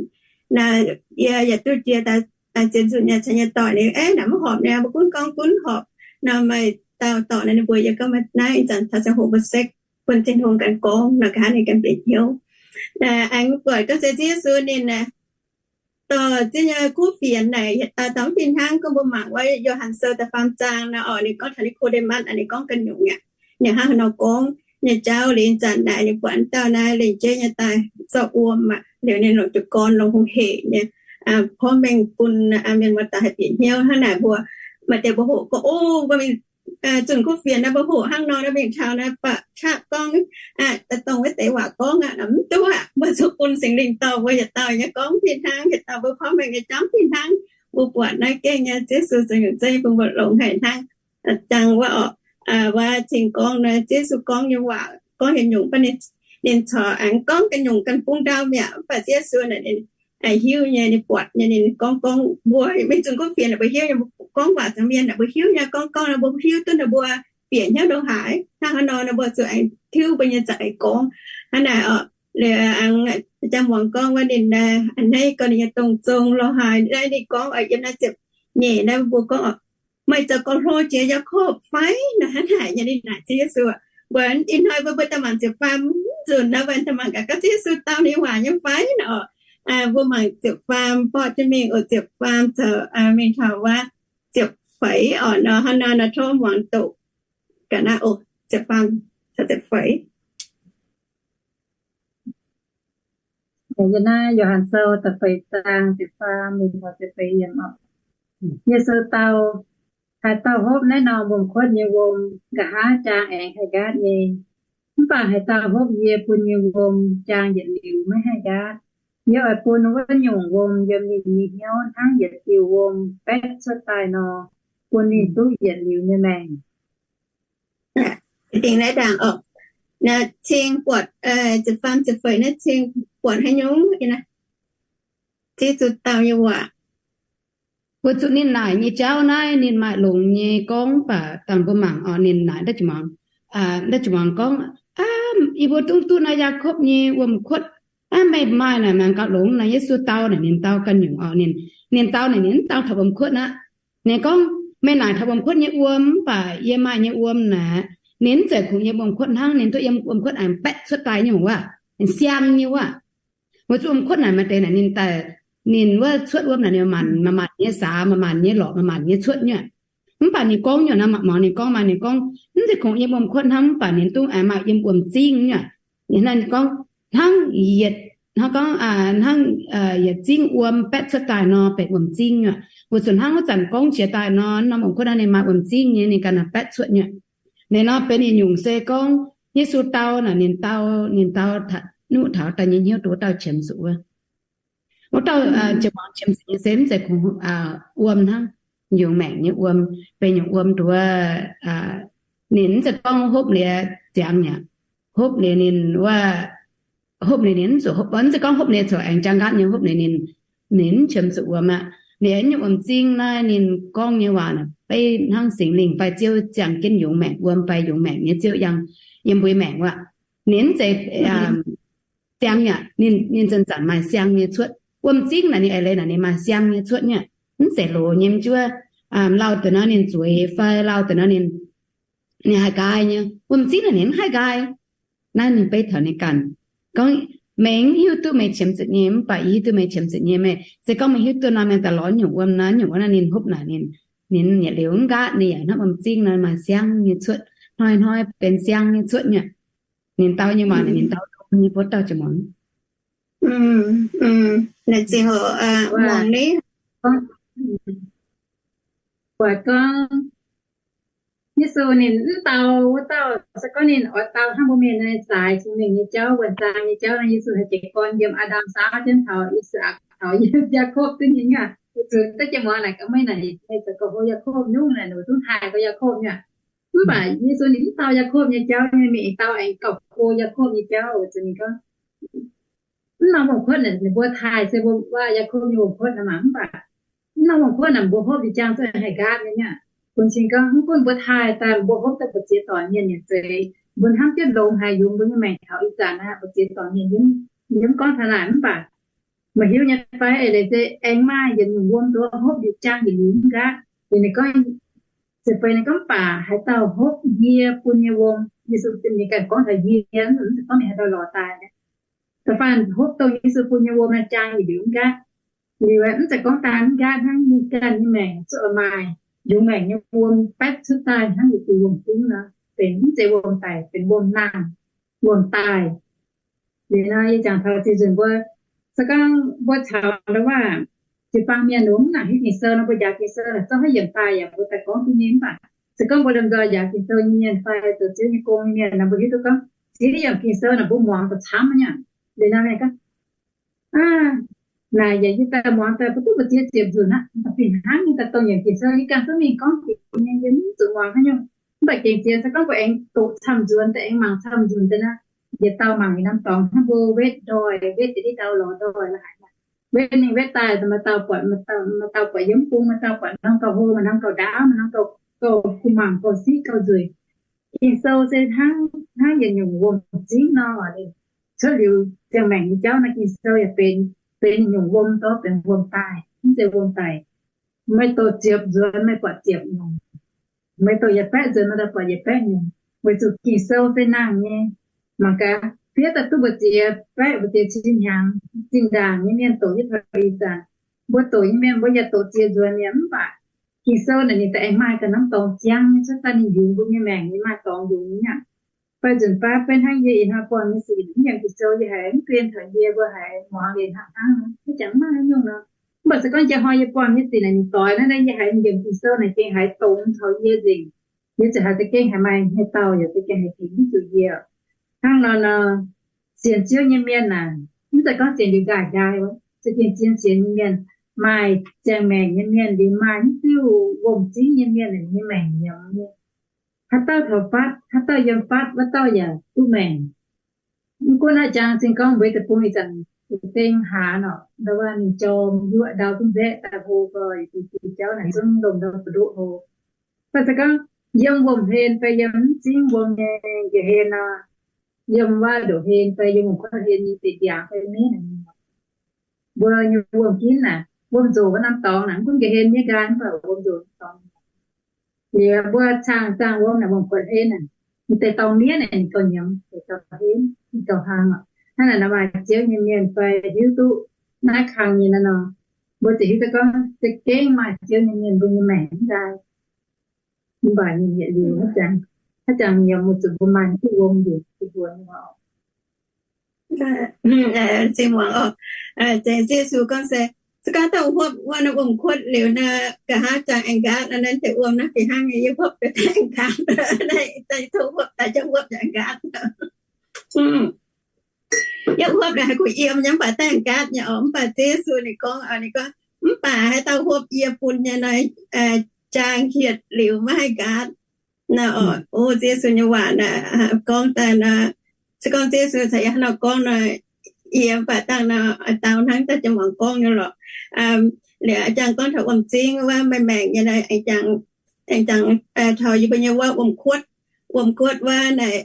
Naaic yie yaac duqv jiex daaih zien zuqc nyei caux nyei doic ninh, aeqv, naaic mv horpc naaic, mbuo gunv gorngv gunv horpc. Nor maaih dauh dorc naaic ninh mbuox yie gorngv, naaiv ih zanc taux ziangh hoc mbuo sekv bun Tin-Hungh ganh gorngv nor, ga'haav ninh ganh bieqc hnyouv. Aengx buatc gorngv se Ziouv Yesu ninh dorh ziex nyei kuv fienx naaic yietc dauh dauh mv fih hnangv. Gorngv mbuo mangc wuov Yo^han Sou da'faam zaang nor oc, ninh gorngv taux Ni^ko^nde^matv, ninh gorngv ganh nyungc aqv. Ninh hnangv haaix nor gorngv nyei jauv liuz, ih zanc naaic ninh buatc dauh naaiv lengc jeiv nyei daaih zorqv wuom aqv, liuz ninh longc jiez gorn longx hungh hec nyei porv mengh bun mienh muoz-doic haih bieqc hnyouv. Hnangv naaic mbuo maaih deix mbuo hoqc gorngv, o, mbuo mingh zunh kuv fienx naaiv mbuo hoqc hnangv nor, naaiv mingh taux naaiv baac qaqv gorngv dongh wuov deix waac gorngv aqv, mv duqv aqv. Mbuo zuqc bun Singx Lingh dorh mbuo yietc dauh nyei gorngv fih hnangv, yietc dauh mbuo porv mengh nyei jauv fih hnangv. Mbuo buatc naaiv gengh nyei Ziouv Yesu zoux nyungc zeiv bun mbuo longx haic hnangv. Jangx wuov oc, wuov cing gorngv naaiv Ziouv Yesu gorngv nyei waac gorngv haaix nyungc, ninh corc aengx gorngv ganh nyungc ganh bung ndau mi'aqv. Mv baac Ziouv Yesu naaic ninh hiuv nyei, ninh buatc nyei, ninh gorngv, gorngv mbuo mingh zunh kuv fienx naaic mbuo hiuv nyei, mbuo gorngv waac caux mienh naaic mbuo hiuv nyei, gorngv gorngv nor mbuo hiuv duqv ninh mbuo bieqc hnyouv ndongc haaix. Hnangv haaix nor nor mbuo zuqc aengx tiuv mbuo nyei za'eix gorngv. Hnangv naaic oc, liuz aengx jang muangx gorngv wuov ninh a'hneiv gorngv ninh nyei dongh zong lorh haaix naaiv, ninh gorngv yiem naaiv ziepc nyeic naaiv mbuo gorngv, meih zoux gauh hlo jiex Yaakopv fai? Naaic hnangv naaic nyei ninh naaic Ziouv Yesu, mbuo ih hnoi mbuo mbuo daaih mangc ziepc faam nzunc naaiv, mbuo daaih mangc gaax gorngv Ziouv Yesu dau ninh waac nyei fai nor. Mbuo mangc ziepc faam borqv jienv mingh oc, ziepc faam zoux mingh taux wuov ziepc feix oc. Nor hnangv naaiv nor tov muangx doqc ga'naaiv oc, ziepc faam caux ziepc feix. Yiem naaiv Yo^han Sou da'feix zaang ziepc faam mingh taux ziepc feix yiemc oc. Yesu dau, haaix dauh hopv naaiv norm wuom-kuotv nyei wuom, nqa'haav jaang aengx haih nqaatv nyei. Mv baac haaix dauh hopv yie bun nyei wuom, jaang yietc liuz maiv haih nqaatv. Yie oix bun wuov nyungc wuom yiem ninh nyei hnyouv hnangv yietc diuh wuom baetv cuotv daaih nor, bun ninh duqv yietc liuz nyei maengc. Dingc naaiv ndaangc oc. Naaiv cing buatc ziepc faam ziepc feix naaiv cing buatc haaix nyungc? Ziouv Yesu dau nyei waac. Weic zuqc ninh naaic nyei jauv naaiv ninh maaih longx nyei gorngv, mv baac dangh mbuo mangc oc, ninh naaic naaiv jiex muangx gorngv, yie mbuo dungx duqv naaiv Yaakopv nyei wuom-kuotv. Aav, meih maaih naaic mangc gaax longx naaic, Yesu dau naaic ninh dau ganh nyungc oc. Ninh, ninh dau naaic ninh mv dau taux wuom-kuotv aqv. Ninh gorngv, meih naaic taux wuom-kuotv nyei wuom, mv baac yie maaih nyei wuom naaic, ninh mv zeiz kungx yiem wuom-kuotv hnangv, ninh duqv yiem wuom-kuotv aengx baetv cuotv daaih nyungc wuov, siang nyei wuov. Weic zuqc wuom-kuotv naaic maaih deix naaic ninh daaih, ninh wuov cuotv wuom naaic ninh maanc, maanc nyei saax, maanc nyei lorqc, maanc nyei cuotv nyuoqc. Mv baac ninh gorngv nyuoqc naaiv, mangc ninh gorngv, maaih ninh gorngv, mv zeiz kungx yiem wuom-kuotv hnangv, mv baac ninh duqv maaih yiem wuom-zingv nyuoqc. Ninh gorngv, hnangv yietc, hnangv gorngv, hnangv yietc zingv wuom baetv cuotv daaih nor, benx wuom-zingv nyuoqc. Weic zuqc hnangv wuov zanc gorngv jiex daaih nor, norm wuom-kuotv naaiv ninh maaih wuom-zingv nyei, ninh ganh baetv cuotv nyuoqc. Liuz nor benx yietc nyungc se gorngv Yesu dau naaic, ninh dau, ninh dau nuqv taux daaih nyei hnyouv duqv wuov dauh qiemx zuqc wuov. Wuov dauh jiex muangx qiemx zuqc nyei se mv zeiz kungx wuom hnangv, yungz maengc nyei wuom, benx nyungc wuom duqv wuov. Ninh mv zeiz gorngv hopv liuz ziangx mi'aqv, hopv liuz ninh wuov, hopv liuz ninh mv zuqc, mv zeiz gorngv hopv liuz corc aengx jaang nqaatv nyei, hopv liuz ninh, ninh mv qiemx zuqc wuom aqv. Liuz nyungc wuom-zingv naaiv ninh gorngv nyei waac naaic beiv hnangv Singx Lingh fai Ziouv ziangh jienv yungz maengc wuom fai yungz maengc nyei Ziouv yangh yiem mbuo maengc wuov. Ninh mv zeiz ziangx mi'aqv, ninh, ninh zanc-zanc maaih siang nyei cuotv. Wuom-zingv naaic ninh eix leiz naaic ninh maaih siang nyei cuotv nyuoqc. Mv zeiz loz nyei mv juov, lauh deix nor ninh zueiz fai lauh deix nor ninh, ninh haih nqaai nyei. Wuom-zingv naaic ninh mv haih nqaai. Naaiv ninh beiv taux ninh ganh gorngv, meih mv hiuv duqv meih qiemx zuqc nyei, mv baac yie hiuv duqv meih qiemx zuqc nyei. Meih se gorngv meih hiuv duqv nor, meih daaih lorz nyungc wuom naaiv, nyungc wuov naaiv ninh hopv naaic ninh, ninh yietc liuz mv nqaatv, ninh yaac hnangv wuom-zingv nor maaih siang nyei cuotv, hnoi-hnoi benx siang nyei cuotv nyuoqc. Ninh dau nyei waac naaic ninh dau nyei bun dauh jiex muangx. Naaic zingh hoc muangx ni, buatc gorngv Yesu ninh mv dau wuov dauh, se gorngv ninh oix dau hnangv mbuo mienh nyei zaaix cingx mingh nyei jauv, wuonh zaang nyei jauv nor, Yesu haiz jiez gorn yiem Aa^ndam saauv jienv taux Ih^saa^laa^en taux Yaakopv duqv nyei aqv. Weic zuqc da'jiex muangx naaic, meih naaic meih zoux gauh hlo Yaakopv nyungc naaic, ninh mbuo zungv taaih gauh Yaakopv nyei aqv. Mv baac Yesu ninh mv dau Yaakopv nyei jauv nyei, mingh dau aengx gauh hlo Yaakopv nyei jauv. Weic zuqc ninh gorngv, mv norm wuom-kuotv naaic ninh mbuo taaih se mbuo waac Yaakopv nyei wuom-kuotv nor maah, mv baac mv norm wuom-kuotv naaic mbuo hopv liuz jaang zuqc haih nqaatv nyei aqv. Bun cing gorngv mv gunv mbuo taaih daaih mbuo hopv daaih mbu'ziex dorngc mienh nyei zeix, mbuo hnamv jienv longx haic yungz mbuo nyei maengc taux ih zanc aqv, mbu'ziex dorngc mienh yiem, yiem gorngv taux naaic mv baac meih hiuv nyei fai, eix leiz se aengx maaih yietc nyungc wuom duqv hopv liuz jaang yietc liuz mv nqaatv. Liuz ninh gorngv, ziouc feix ninh gorngv, mv baac haaix dauh hopv yie bun nyei wuom, Yesu ninh ganh gorngv taux yie, mv zeiz gorngv ninh haaix dauh lorz daaih. Da'faanh hopv dongh Yesu bun nyei wuom naaiv jaang yietc liuz mv nqaatv. Liuz mv zeiz gorngv daaih mv nqaatv hnangv, ninh ganh nyei maengc zuqc maaih yungz maengc nyei wuom baetv cuotv daaih hnangv yietc diuh wuom-zingv nor, benx mv zeiz wuom daic, benx wuom nangh, wuom daaih. Liuz nor yie jangx taux ziux nzunc mbuo, se gorngv mbuo caux ndau wuov jiu-baang mienh longx naaic hiuv Ging-Sou nor, mbuo njaaux Ging-Sou naaic zorqv haaix yiemc daaih yaac mbuo daaih gorngv duqv nyei. Mv baac se gorngv mbuo lomh nzoih njaaux Ging-Sou nyei mienh fai zoux Ziouv nyei gong nyei mienh nor, mbuo hiuv duqv gorngv ziex yiemc Ging-Sou naaic mbuo muangx daaih camv nyei. Liuz nor mienh gorngv, aa, naaic yaac yie daaih muangx daaih mbuo duqv mbu'ziex ziepc nzunc aqv, fih hnangv nyei daaih dongh yiemc Ging-Sou yie ganh duqv mingh gorngv jiex nyei, yie mv zuqc muangx haaix nyungc. Mv baac gengh zien se gorngv mbuo aengx doqc camv nzuonx daaih, aengx mangc camv nzunc daaih nor, yietc dauh mangc yietc norm dorngx hnangv, mbuo wetv ndoih, wetv deix dih dau lorz ndoih la'haic. Wetv mingh wetv daaih, maaih dauh buatc, maaih dauh buatc yiem bung, maaih dauh buatc norm gauh hlo, maaih norm gauh ndaauv, maaih norm gauh, gauh kuh mangc, gauh siqv, gauh nzueic. Ging-Sou se hnangv, hnangv yietc nyungc wuom-zingv nor. Cuotv liuz ziangh maengc nyei jauv nor, Ging-Sou yaac benx, benx nyungc wuom, dov benx wuom daaih, mv zeiz wuom daic. Meih doqc ziepc nzuonx meih buatc ziepc nyungc, meih doqc yietc baeqv nzuonx meih daaih buatc yietc baeqv nyungc, weic zuqc Ging-Sou se nangh nyei. Mangc gaax, fiev daaih duqv mbu'ziex baeqv, mbu'ziex cin hnyangx, zinh ndaangc nyei mienh doqc jienv taux ih zanc. Mbuo doqc nyei mienh mbuo yaac doqc ziex nzuonx mi'aqv, mv baac Ging-Sou naaic ninh daaih aengx maaih ganh norm dorngx ziangv nyei cuotv daaih, ninh yungz mbuo nyei maengc nyei, maaih dorngx yungz nyei aqv. Fai nzunc baav beiv hnangv yie ih hnoi buangh nyei sic, mv yangh Ging-Sou yie haiz mv guen taux yie mbuo haiz muangx liuz hnangv hnangv, mv jangx maaih haaix nyungc nor. Mv baac se gorngv njang hnoi yie buangh nyei sic naaic ninh doix naaiv, yie haiz yiem Ging-Sou naaic gengh haiz dongz taux yie nzengc. Yie ziouc haiz za'gengh haiz maaih hnyouv dauh yaac za'gengh haiz fingx mv zuqc yie. Hnangv nor nor, sienx Ziouv nyei mienh aah, mv zeiz gorngv sienx liuz nqaai nqaai, za'gengh zien sienx nyei mienh, maaih ziangh maengc nyei mienh liuz maaih mv diuh wuom-zingv nyei mienh, ninh nyei maengc nyiemz nyei. Haaix dauh taux fatv, haaix dauh yiem fatv, wuov dauh yaac duqv maengc. Mv gunv naaiv jangx zinh gorngv mbuo deic-bung ih zanc dengh hlaax nor, ndau wuov ninh jorm yuoqv ndau zungv nzaeqv daaih hlo gorx, jiex jauv naaic zungv lomh ndau bu'ndoqv hlo. Fai se gorngv yiem wuom-hlen fai yiem mv zingv wuom nyei nqa'hlen nor, yiem wuov ndoqv-hlen fai yiem wuom-kuotv hlen nyei deic-ndiangx fai mienv naaic, mbuo nyei wuom-ginv naaic, wuom-nzoc wuov norm dorngx naaic, mv gunv nqa'hlen nyei nqaai, mv baac wuom-nzoc norm dorngx. Liuz mbuo caangh zaangh wuom naaic, wuom-kuotv hlen naaic, ninh deix dorngx mienv naaic ninh gauh nyiemz, deix dorngx hlen ninh gauh hlang oc. hnangv naaic nor maaih Ziouv nyei mienh fai hiuv duqv naaiv kang nyei naaiv nor, mbuo ziouc hiuv duqv gorngv za'gengh maaih Ziouv nyei mienh mbuo nyei maengc mv daaih. Mv baac ninh yietc liuz haaix jangx, haaix jangx yaac mbuo zuqc mbuo maaih duqv wuom njiec duqv mbuo nyei oc. Zingh muangx oc. Zaengc Yesu gorngv se, se gorngv dauh huopv wuov naaiv wuom-kuotv liuz naaiv, nqa'haav jangx aengx nqaatv, naaiv deix wuom naaiv fih hnangv nyei, yie huopv daaih aengx nqaatv, daaih tov huopv daaih jauv huopv yaac nqaatv. Yie huopv naaic haih kuh yiem nyei, mv baac daaih nqaatv nyei oc. Mv baac Ziouv Yesu ninh gorngv, ninh gorngv, mv baac haaix dauh huopv yie bun nyei nor, jaang hietc liuz maiv haih nqaatv. Naaiv oc, o, Ziouv Yesu nyei waac naaic gorngv daaih nor, se gorngv Ziouv Yesu caux yie hnangv nor gorngv nor, yie mv baac dangh nor, dau hnangv daaih jiem muangx gorngv nyei lorqc. Liuz jangx gorngv taux wuom-zing wuov, maaih maengc nyei, aengx jangx taux yie mbuo nyei wuov wuom-kuotv, wuom-kuotv wuov naaic,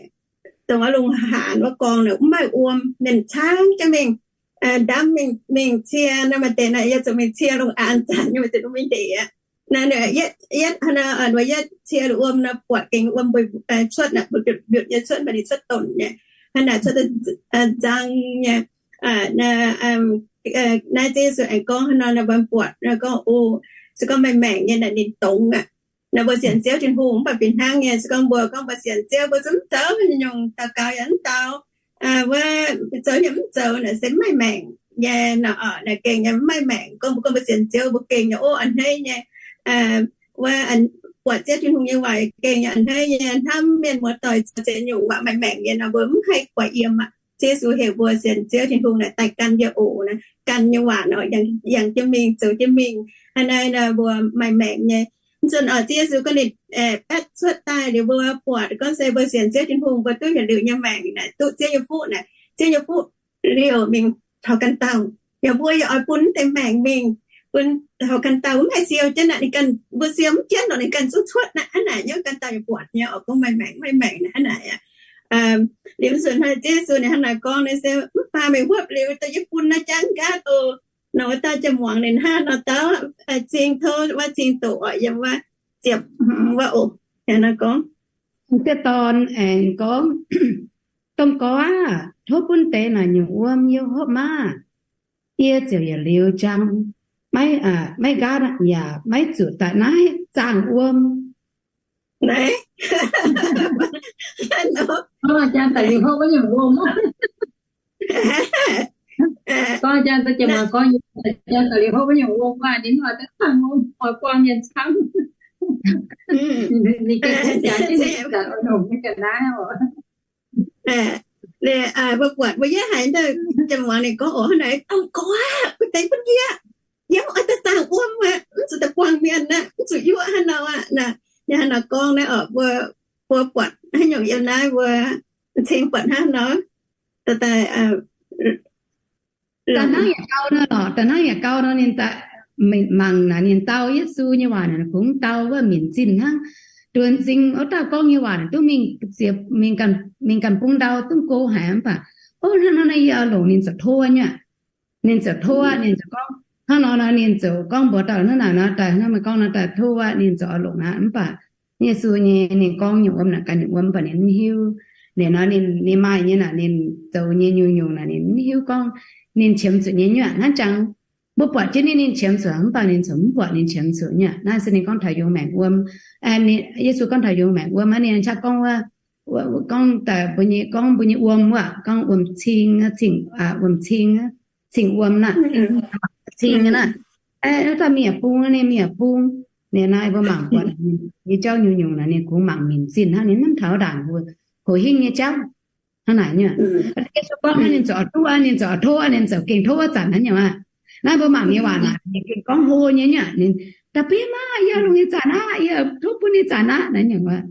dongh wuov lungh haanz wuov gorngv naaic mv maaih wuom, mienh caangv jienv mingh, ndamv mingh cie, naaiv maaih deix naaic yie zuqc mingh cie lungh aanx zanc nyei, maaih deix mv mingh ndeic aqv. Naaiv yietv hnangv naaiv, yietv cie lungh wuom naaiv buatc gengh wuom mbu'ndongx cuotv, mbu'ndongx mbiutc nyei cuotv, mv baac ninh cuotv donc nyei, hnangv naaic cuotv nzang nyei. Naaiv Ziouv Yesu aengx gorngv hnangv nor, mbuo buatc gorngv, o, se gorngv maaih maengc nyei naaic ninh dongz aqv. Naaiv mbuo sienx Ziouv Tin-Hungh mv baac fih hnangv nyei, se gorngv mbuo gorngv mbuo sienx Ziouv, mbuo zungv mv zoux nyungc, daux gaux yaac mv daux, wuov zoux yaac mv zoux naaic se mv maaih maengc nyei nor, naaic gengh nyei mv maaih maengc. Gorngv mbuo gorngv mbuo sienx Ziouv, mbuo gengh nyei, o, a'hneiv nyei, wuov buatc Ziouv Tin-Hungh nyei waac gengh nyei a'hneiv nyei, hnamv mienh muoz-doic zoux ziex nyungc waac maaih maengc nyei nor, mbuo mv haih guaix yiem aqv. Ziouv Yesu heuc mbuo sienx Ziouv Tin-Hungh naaic daaih gan yie oc, naaic gan nyei waac nor, yangh jienv mingh, zoux jienv mingh. Hnangv naaiv nor mbuo maaih maengc nyei. Mv zunh oc, Ziouv Yesu gorngv ninh baetv cuotv daaih liuz, mbuo buatc gorngv se mbuo sienx Ziouv Tin-Hungh, mbuo duqv yietc liuz nyei maengc naaic, duqv Ziouv nyei fuqv naaic, Ziouv nyei fuqv liouc mingh taux ganh dauh. Yaac mbuo yaac oix bun deix maengc mingh, bun taux ganh dauh, mv haih siou jienv naaic, ninh ganh, mbuo siou mv jienv lorqc, ninh ganh zungv cuotv naaiv, hnangv naaic nyei, ganh dauh yaac buatc nyei oc, gorngv maaih maengc, maaih maengc naaic, hnangv naaic aqv. Liuz mv zunh hnoi Ziouv Yesu ninh hnangv naaic gorngv naaic se, mv baac meih huopv liuz daaih yie bun naaiv jangv nqaatv oc. Nor wuov dauh jiem muangx ninh hnangv nor dau, cing tov wuov cing doqc oc, yiem wuov ziepc hmz wuov oc, hnangv naaiv gorngv. M'sieqv dorn aengx gorngv, Domh Gorx aah, tov bun deix naaic nyungc wuom yie huopv maah! Yie ziouc yietc liuz jangv, maiv, maiv nqaatv yaac maiv zuqc daaih naaiv zaangh wuom. Gorngv jangv daaih liuz hopv wuov nyungc wuom. Gorngv jangv daaih jiem muangx gorngv, jangv daaih liuz hopv wuov nyungc wuom maah, ninh oix daaih zaangh wuom, oix buangh mienh camv. Ninh gengh jangx jienv ninh ga'naaiv oc. Mbuo buatc mbuo yie haiz daaih jiem muangx ninh gorngv oc, hnangv naaic, Domh Gorx aah, bun deix bun yie, yie mv oix daaih zaangh wuom aqv, mv zuqc daaih buangh mienh aqv, mv zuqc yuoqv hnangv nor aqv. Naaiv hnangv nor gorngv naaiv oc, mbuo, mbuo buatc haaix nyungc yiem naaiv mbuo cing buatc hnangv nor, daaih, daaih hnangv yaac gau nor lorqc, daaih hnangv yaac gau nor ninh daaih mangc naaic ninh dau Yesu nyei waac naaic kungx dau wuov minc zinh hnangv. Duonx nzing wuov dauh gorngv nyei waac naaic duqv mingh ziepc, mingh ganh bung ndau duqv go haic mv baac, o, hnangv nor naaiv yie oix longc ninh ziouc tov nyei aqv. Ninh ziouc tov aqv, ninh ziouc gorngv hnangv nor nor, ninh ziouc gorngv mbuox dauh hnangv naaic nor, daaih hnangv meih gorngv nor daaih tov aqv, ninh ziouc oix longc aqv. Mv baac Yesu nyei ninh gorngv nyungc wuom naaic ganh nyungc wuom, mv baac ninh mv hiuv. Ninh nor ninh, ninh maaih nyei naaic, ninh zoux nyei nyungc-nyungc naaic ninh mv hiuv gorngv ninh qiemx zuqc nyei nyuoqc hnangv jangx. Mbuo buatc jienv ninh, ninh qiemx zuqc, mv baac ninh ziouc mv buatc ninh qiemx zuqc nyuoqc. Naaiv se ninh gorngv taux yungz maengc wuom. Yesu gorngv taux yungz maengc wuom aqv, ninh qaqv gorngv wuov, gorngv daaih mbuo nyei, gorngv mbuo nyei wuom wuov, gorngv wuom cing, wuom cing, cing wuom naaic, cing nyei naaic. Wuov dauh mienh bung, ninh mienh bung. Ninh naaiv mbuo mangc buatc nyei jauv nyungc-nyungc naaic ninh kungx mangc minc zinh hnangv, ninh mv taux ndaangc mbuo hoc hingh nyei jauv. Hnangv naaic nyei. Yesu gorngv naaiv ninh ziouc oix duqv, ninh ziouc oix tov, ninh ziouc gengh tov wuov zanc hnangv nyei aqv. Naaiv mbuo mangc nyei waac naaic ninh gengh gorngv hlo nyei nyuoqc, ninh da'bieiv maah, yie longc nyei zanc aqv, yie tov bun nyei zanc aqv naaiv nyungc aqv.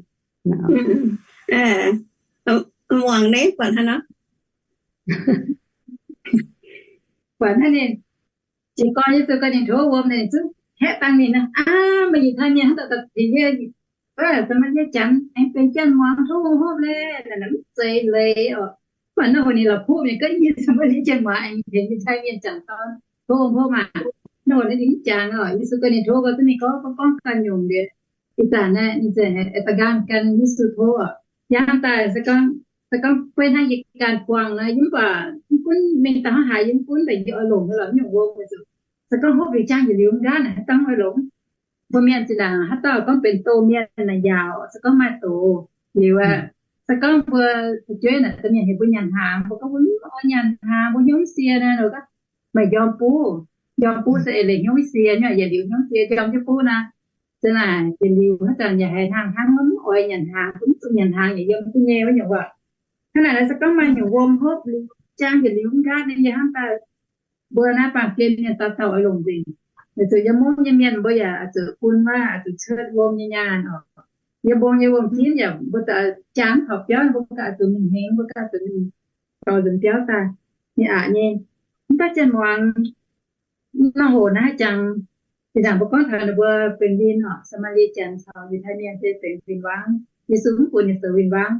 Muangx naaiv buatc hnangv nor. Buatc hnangv ninh jiez gorn Yesu gorngv ninh tov wuom, ninh zungv haeqv dangh ninh aqv. Aa, maaih yietc hnoi mienh hnangv daaih da'bieiv, yie, maiv yie janx aengx benx janx-muangz tov wuom hopv laeh, naaic mv zeiz leiz oc. Mv baac naaiv oc ninh la'kuqv mienh gorngv yie maiv yie janx-muangz aengx benx yietc hnoi mienh janx dorn tov wuom hopv maah. Naaiv oc ninh mv jangx oc. Yesu gorngv ninh tov gorngv zungv ninh gorngv gorngv gorngv ganh nyungc liuz, ih zanc naaiv ninh zengc da'nqaang gan Yesu tov oc. Hnangv daaih se gorngv Se gorngv beiv hnangv yie ganh buangh nor, yie mv baac mv gunv mienh daaih hnangv haaix, yie mv gunv, mv baac yie oix longc nyei lorqc, nyungc wuom weic zuqc se gorngv hopv liuz jangv yietc liuz mv nqaatv naaic, haaix dauh oix longc? Mbuo mienh zinh ndaangc haaix dauh gorngv benx doz mienh naaic yaac se gorngv maaih doz liuz aqv. Se gorngv mbuo fu'jueiv naaic domh mienh heuc mbuo nyanc hnaangx, mbuo gorngv mbuo mv oix nyanc hnaangx, mbuo hnyouv mv sie naaic, meih njormh buv, njormh buv se eix leiz hnyouv mv sie nyei, yietc liuz hnyouv sie njormh jienv buv naaic, za'naaic yietc liuz haaix zanc yaac haiz hnangv hnangv mv oix nyanc hnaangx, mv zuqc nyanc hnaangx yaac yiem duqv nyei wuov nyungc waac. Hnangv naaic se gorngv maaih nyungc wuom hopv liuz jangv yietc liuz mv nqaatv nyei, yie hnamv daaih mbuo naaiv baamh gen mienh dauh dauh oix longc nzengc. Weic zuqc yiem mungv nyei mienh mbuo yaac oix zuqc bun waac, oix zuqc cuotv wuom nyei nyaanh oc. Yiem mbong nyei wuom-ginv yaac mbuo jangv taux biauv, mbuo ganh oix zuqc mingh hmengx, mbuo ganh oix zuqc mingh dorh nzunc biauv daaih, ninh aqc nyei. Mv baac janx-muangz nor hoc naaiv jangx, zinh ndaangc mbuo gorngv taux ninh mbuo benx win oc, Saa^maa^lie Janx caux Yiutai Mienh se benx win-wangv. Yesu mv bun ninh zoux win-wangv.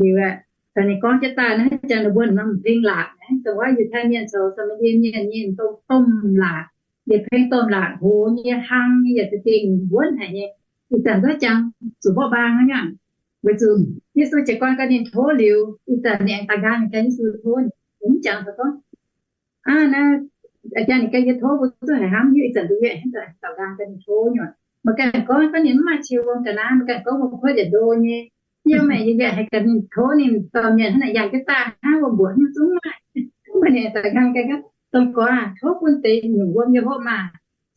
Liuz aeqv, taux ninh gorngv jienv daaih naaiv jangx ninh mbuo norm mpeng laatc naaiv, dongh wuov Yiutai Mienh caux Saa^maa^lie Mienh nyei domh laatc, yietc peng domh laatc hoz nyei, hlang nyei, yaac za'gengh wuonv haic nyei. Ih zanc nduov jangx zuqc mborqv mbaang hnangv. Weic zuqc Yesu jiez gorn gan ninh tov liuz, ih zanc ninh aengx daux nqaang ninh gan Yesu tov, mv jangx daaih gorngv, aa, naaiv jangx ninh gan yie tov mbuo duqv haiz hnamv hiuv ih zanc nduov yie aengx daux nqaang gan ninh tov nyei. Meih ganh gorngv, gorngv ninh mv maaih qiex wuom ga'naaiv, meih ganh gorngv wuom-kuotv yietc ndo nyei. Yie mv maaih yie yaac haih gan ninh tov, ninh dorh mienh hnangv naaic yangh jienv daaih hnangv, wuom-mbuoqc nyungc zungv mv maaih. Mv baac ninh daux nqaang gan gorngv, Domh Gorx aah, tov bun deix nyungc wuom yie hopv maah!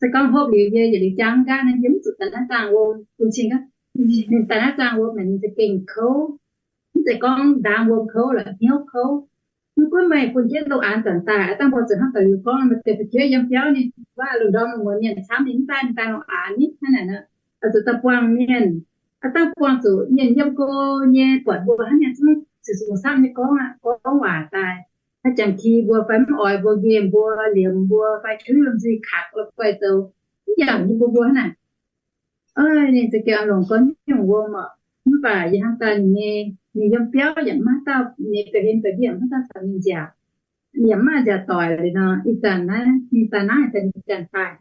Se gorngv hopv liuz yie yietc liuz jangv nqaatv naaiv, yie mv zuqc daaih naaiv zaangh wuom bun cing aqv. Ninh daaih naaiv zaangh wuom naaic ninh za'gengh kouv. Mv zeiz gorngv ndaam wuom kouv lorqc, hnyouv kouv. Mv gunv meih bun jienv loz-aanx zanc daaih, aav dangh mbuo zuqc hnangv doux liuz gorngv, maaih deix fu'jueiv yiem biauv ninh waac lungh ndorm lungh muonz mienh camv ninh mv daaih, ninh daaih loz-aanx nitv hnangv naaic nor, oix zuqc daaih buangh mienh. Aav dangh buangh zuqc mienh yiem go nyei buatc mbuo hnangv mienh zungv ziouc zuqc samv nyei gorngv, gorngv waac daaih, haaix jangx ki mbuo fai mv oix mbuo, nqemh mbuo, liemx mbuo fai juiv lomh nzuih kaqv la'guaih zoux, mv yangh nyei mbuo mbuo hnangv naaic. Ninh za'gengh oix longc gorngv nyungc wuom oc. Mv baac yie hnamv daaih ninh nyei, ninh yiem biauv yaac mv maaih haaix dauh, ninh bieqc hlen bieqc ndiev mv maaih haaix dauh caux ninh nziaauc, yaac mv maaih nziaauc doic liuz nor, ih zanc naaiv ninh daaih naaiv daaih ninh janx daaih,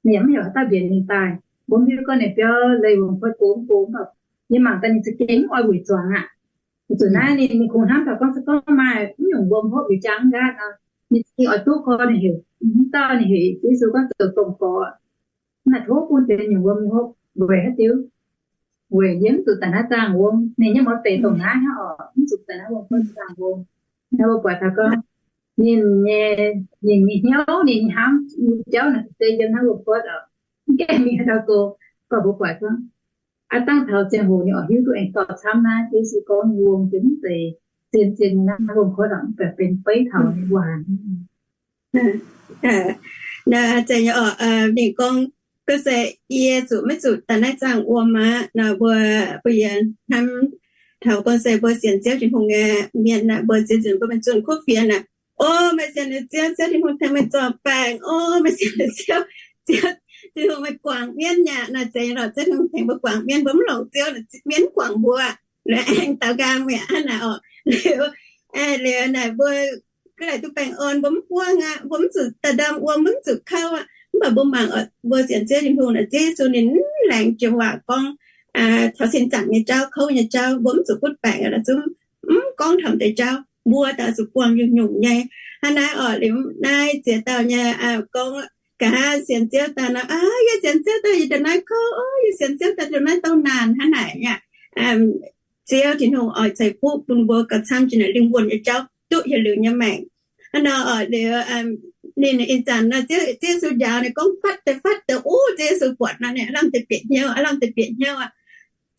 ninh yaac mv heuc haaix dauh mbienx ninh daaih. Mbuo mv hiuv gorngv ninh biauv leih wuom-kuotv go mv go, mv baac yie mangc daaih ninh za'gengh mv oix weic zuangx aqv. Weic zuqc naaiv ninh, ninh kungx hnamv taux gorngv se gorngv maaih mv nyungc wuom hopv liuz jangv nqaatv nor, ninh za'gengh oix duqv gorn ninh heuc, mv dauh ninh heuc Yesu gorngv zoux domh gorx, naaic tov bun deix nyungc wuom nyei hopv weic haaix diuc? Weic yie mv zuqc daaih naaiv zaangh wuom. Ninh nyei mouz deic dongh naaiv hnangv oc, mv zuqc daaih naaiv wuom-kuotv zaangh wuom. Naaiv mbuo buatc taux gorngv ninh nyei, ninh nyei hnyouv, ninh nyei hnamv nyei jauv naaic se yiem naaiv wuom-kuotv oc. Mv gaengh mingh haaix dauh go, gorngv mbuo buatc gorngv, aav dangh taux ziangh hoc ninh oix hiuv duqv aengx dorh camv naaiv Yesu gorngv nyei wuom, mv zeiz zien-zien nyei naaiv wuom-kuotv oc, mv baac benx beiv taux ninh waac. Naaiv zeiz nyei oc, ninh gorngv, gorngv se yie zuqc maiv zuqc daaih naaiv zaangh wuom aqv nor, mbuo, mbuo yie hnamv taux gorngv se mbuo sienx Ziouv Tin-Hungh nyei mienh naaic, mbuo zien-zien mbuo maiv zunh kuv fienx naaic, o, meih sienx Ziouv, Ziouv Tin-Hungh tengx meih zorc baengc, o, meih sienx Ziouv, Ziouv Tin-Hungh meih guangc mienv aqv. Naaiv zeiz lorqc, Ziouv Tin-Hungh tengx mbuo guangc mienv, mbuo mv longc Ziouv, mienv mv guangc mbuo. Liuz aengx daaux nqaang mi'aqv hnangv naaic oc. Liuz, liuz naaic mbuo ga'laaic duqv baengh orn, mbuo mv buangv aqv, mbuo mv zuqc daaih ndaam wuom, mbuo mv zuqc kouv aqv. Mv baac mbuo mangc oc, mbuo sienx Ziouv Tin-Hungh naaic, Ziouv Yesu ninh mv laengz jiex waac gorngv taux sin zaangc nyei jauv, kouv nyei jauv, mbuo mv zuqc butv baengc aqv, zungv mv gorngv taux deix jauv, mbuo daaih zuqc buangh nyungc-nyungc nyei. Hnangv naaiv oc, liuz naaiv ziex dauh nyei gorngv, nqa'haav sienx Ziouv daaih nor, aa, yie sienx Ziouv daaih yie ndongc naaiv kouv, o, yie sienx Ziouv daaih ndongc naaiv douh naanc hnangv naaic aqv. Ziouv Tin-Hungh oix ceix fuqv bun mbuo gauh camv jiex naaic lingh wuonh nyei jauv duqv yietc liuz nyei maengc. Hnangv nor oc, liuz ninh ih zanc nor, Ziouv Yesu njaaux ninh gorngv fatv deix fatv deix, o, Ziouv Yesu buatc nor ninh aav lamh deix bieqc hnyouv, aav lamh deix bieqc hnyouv aqv.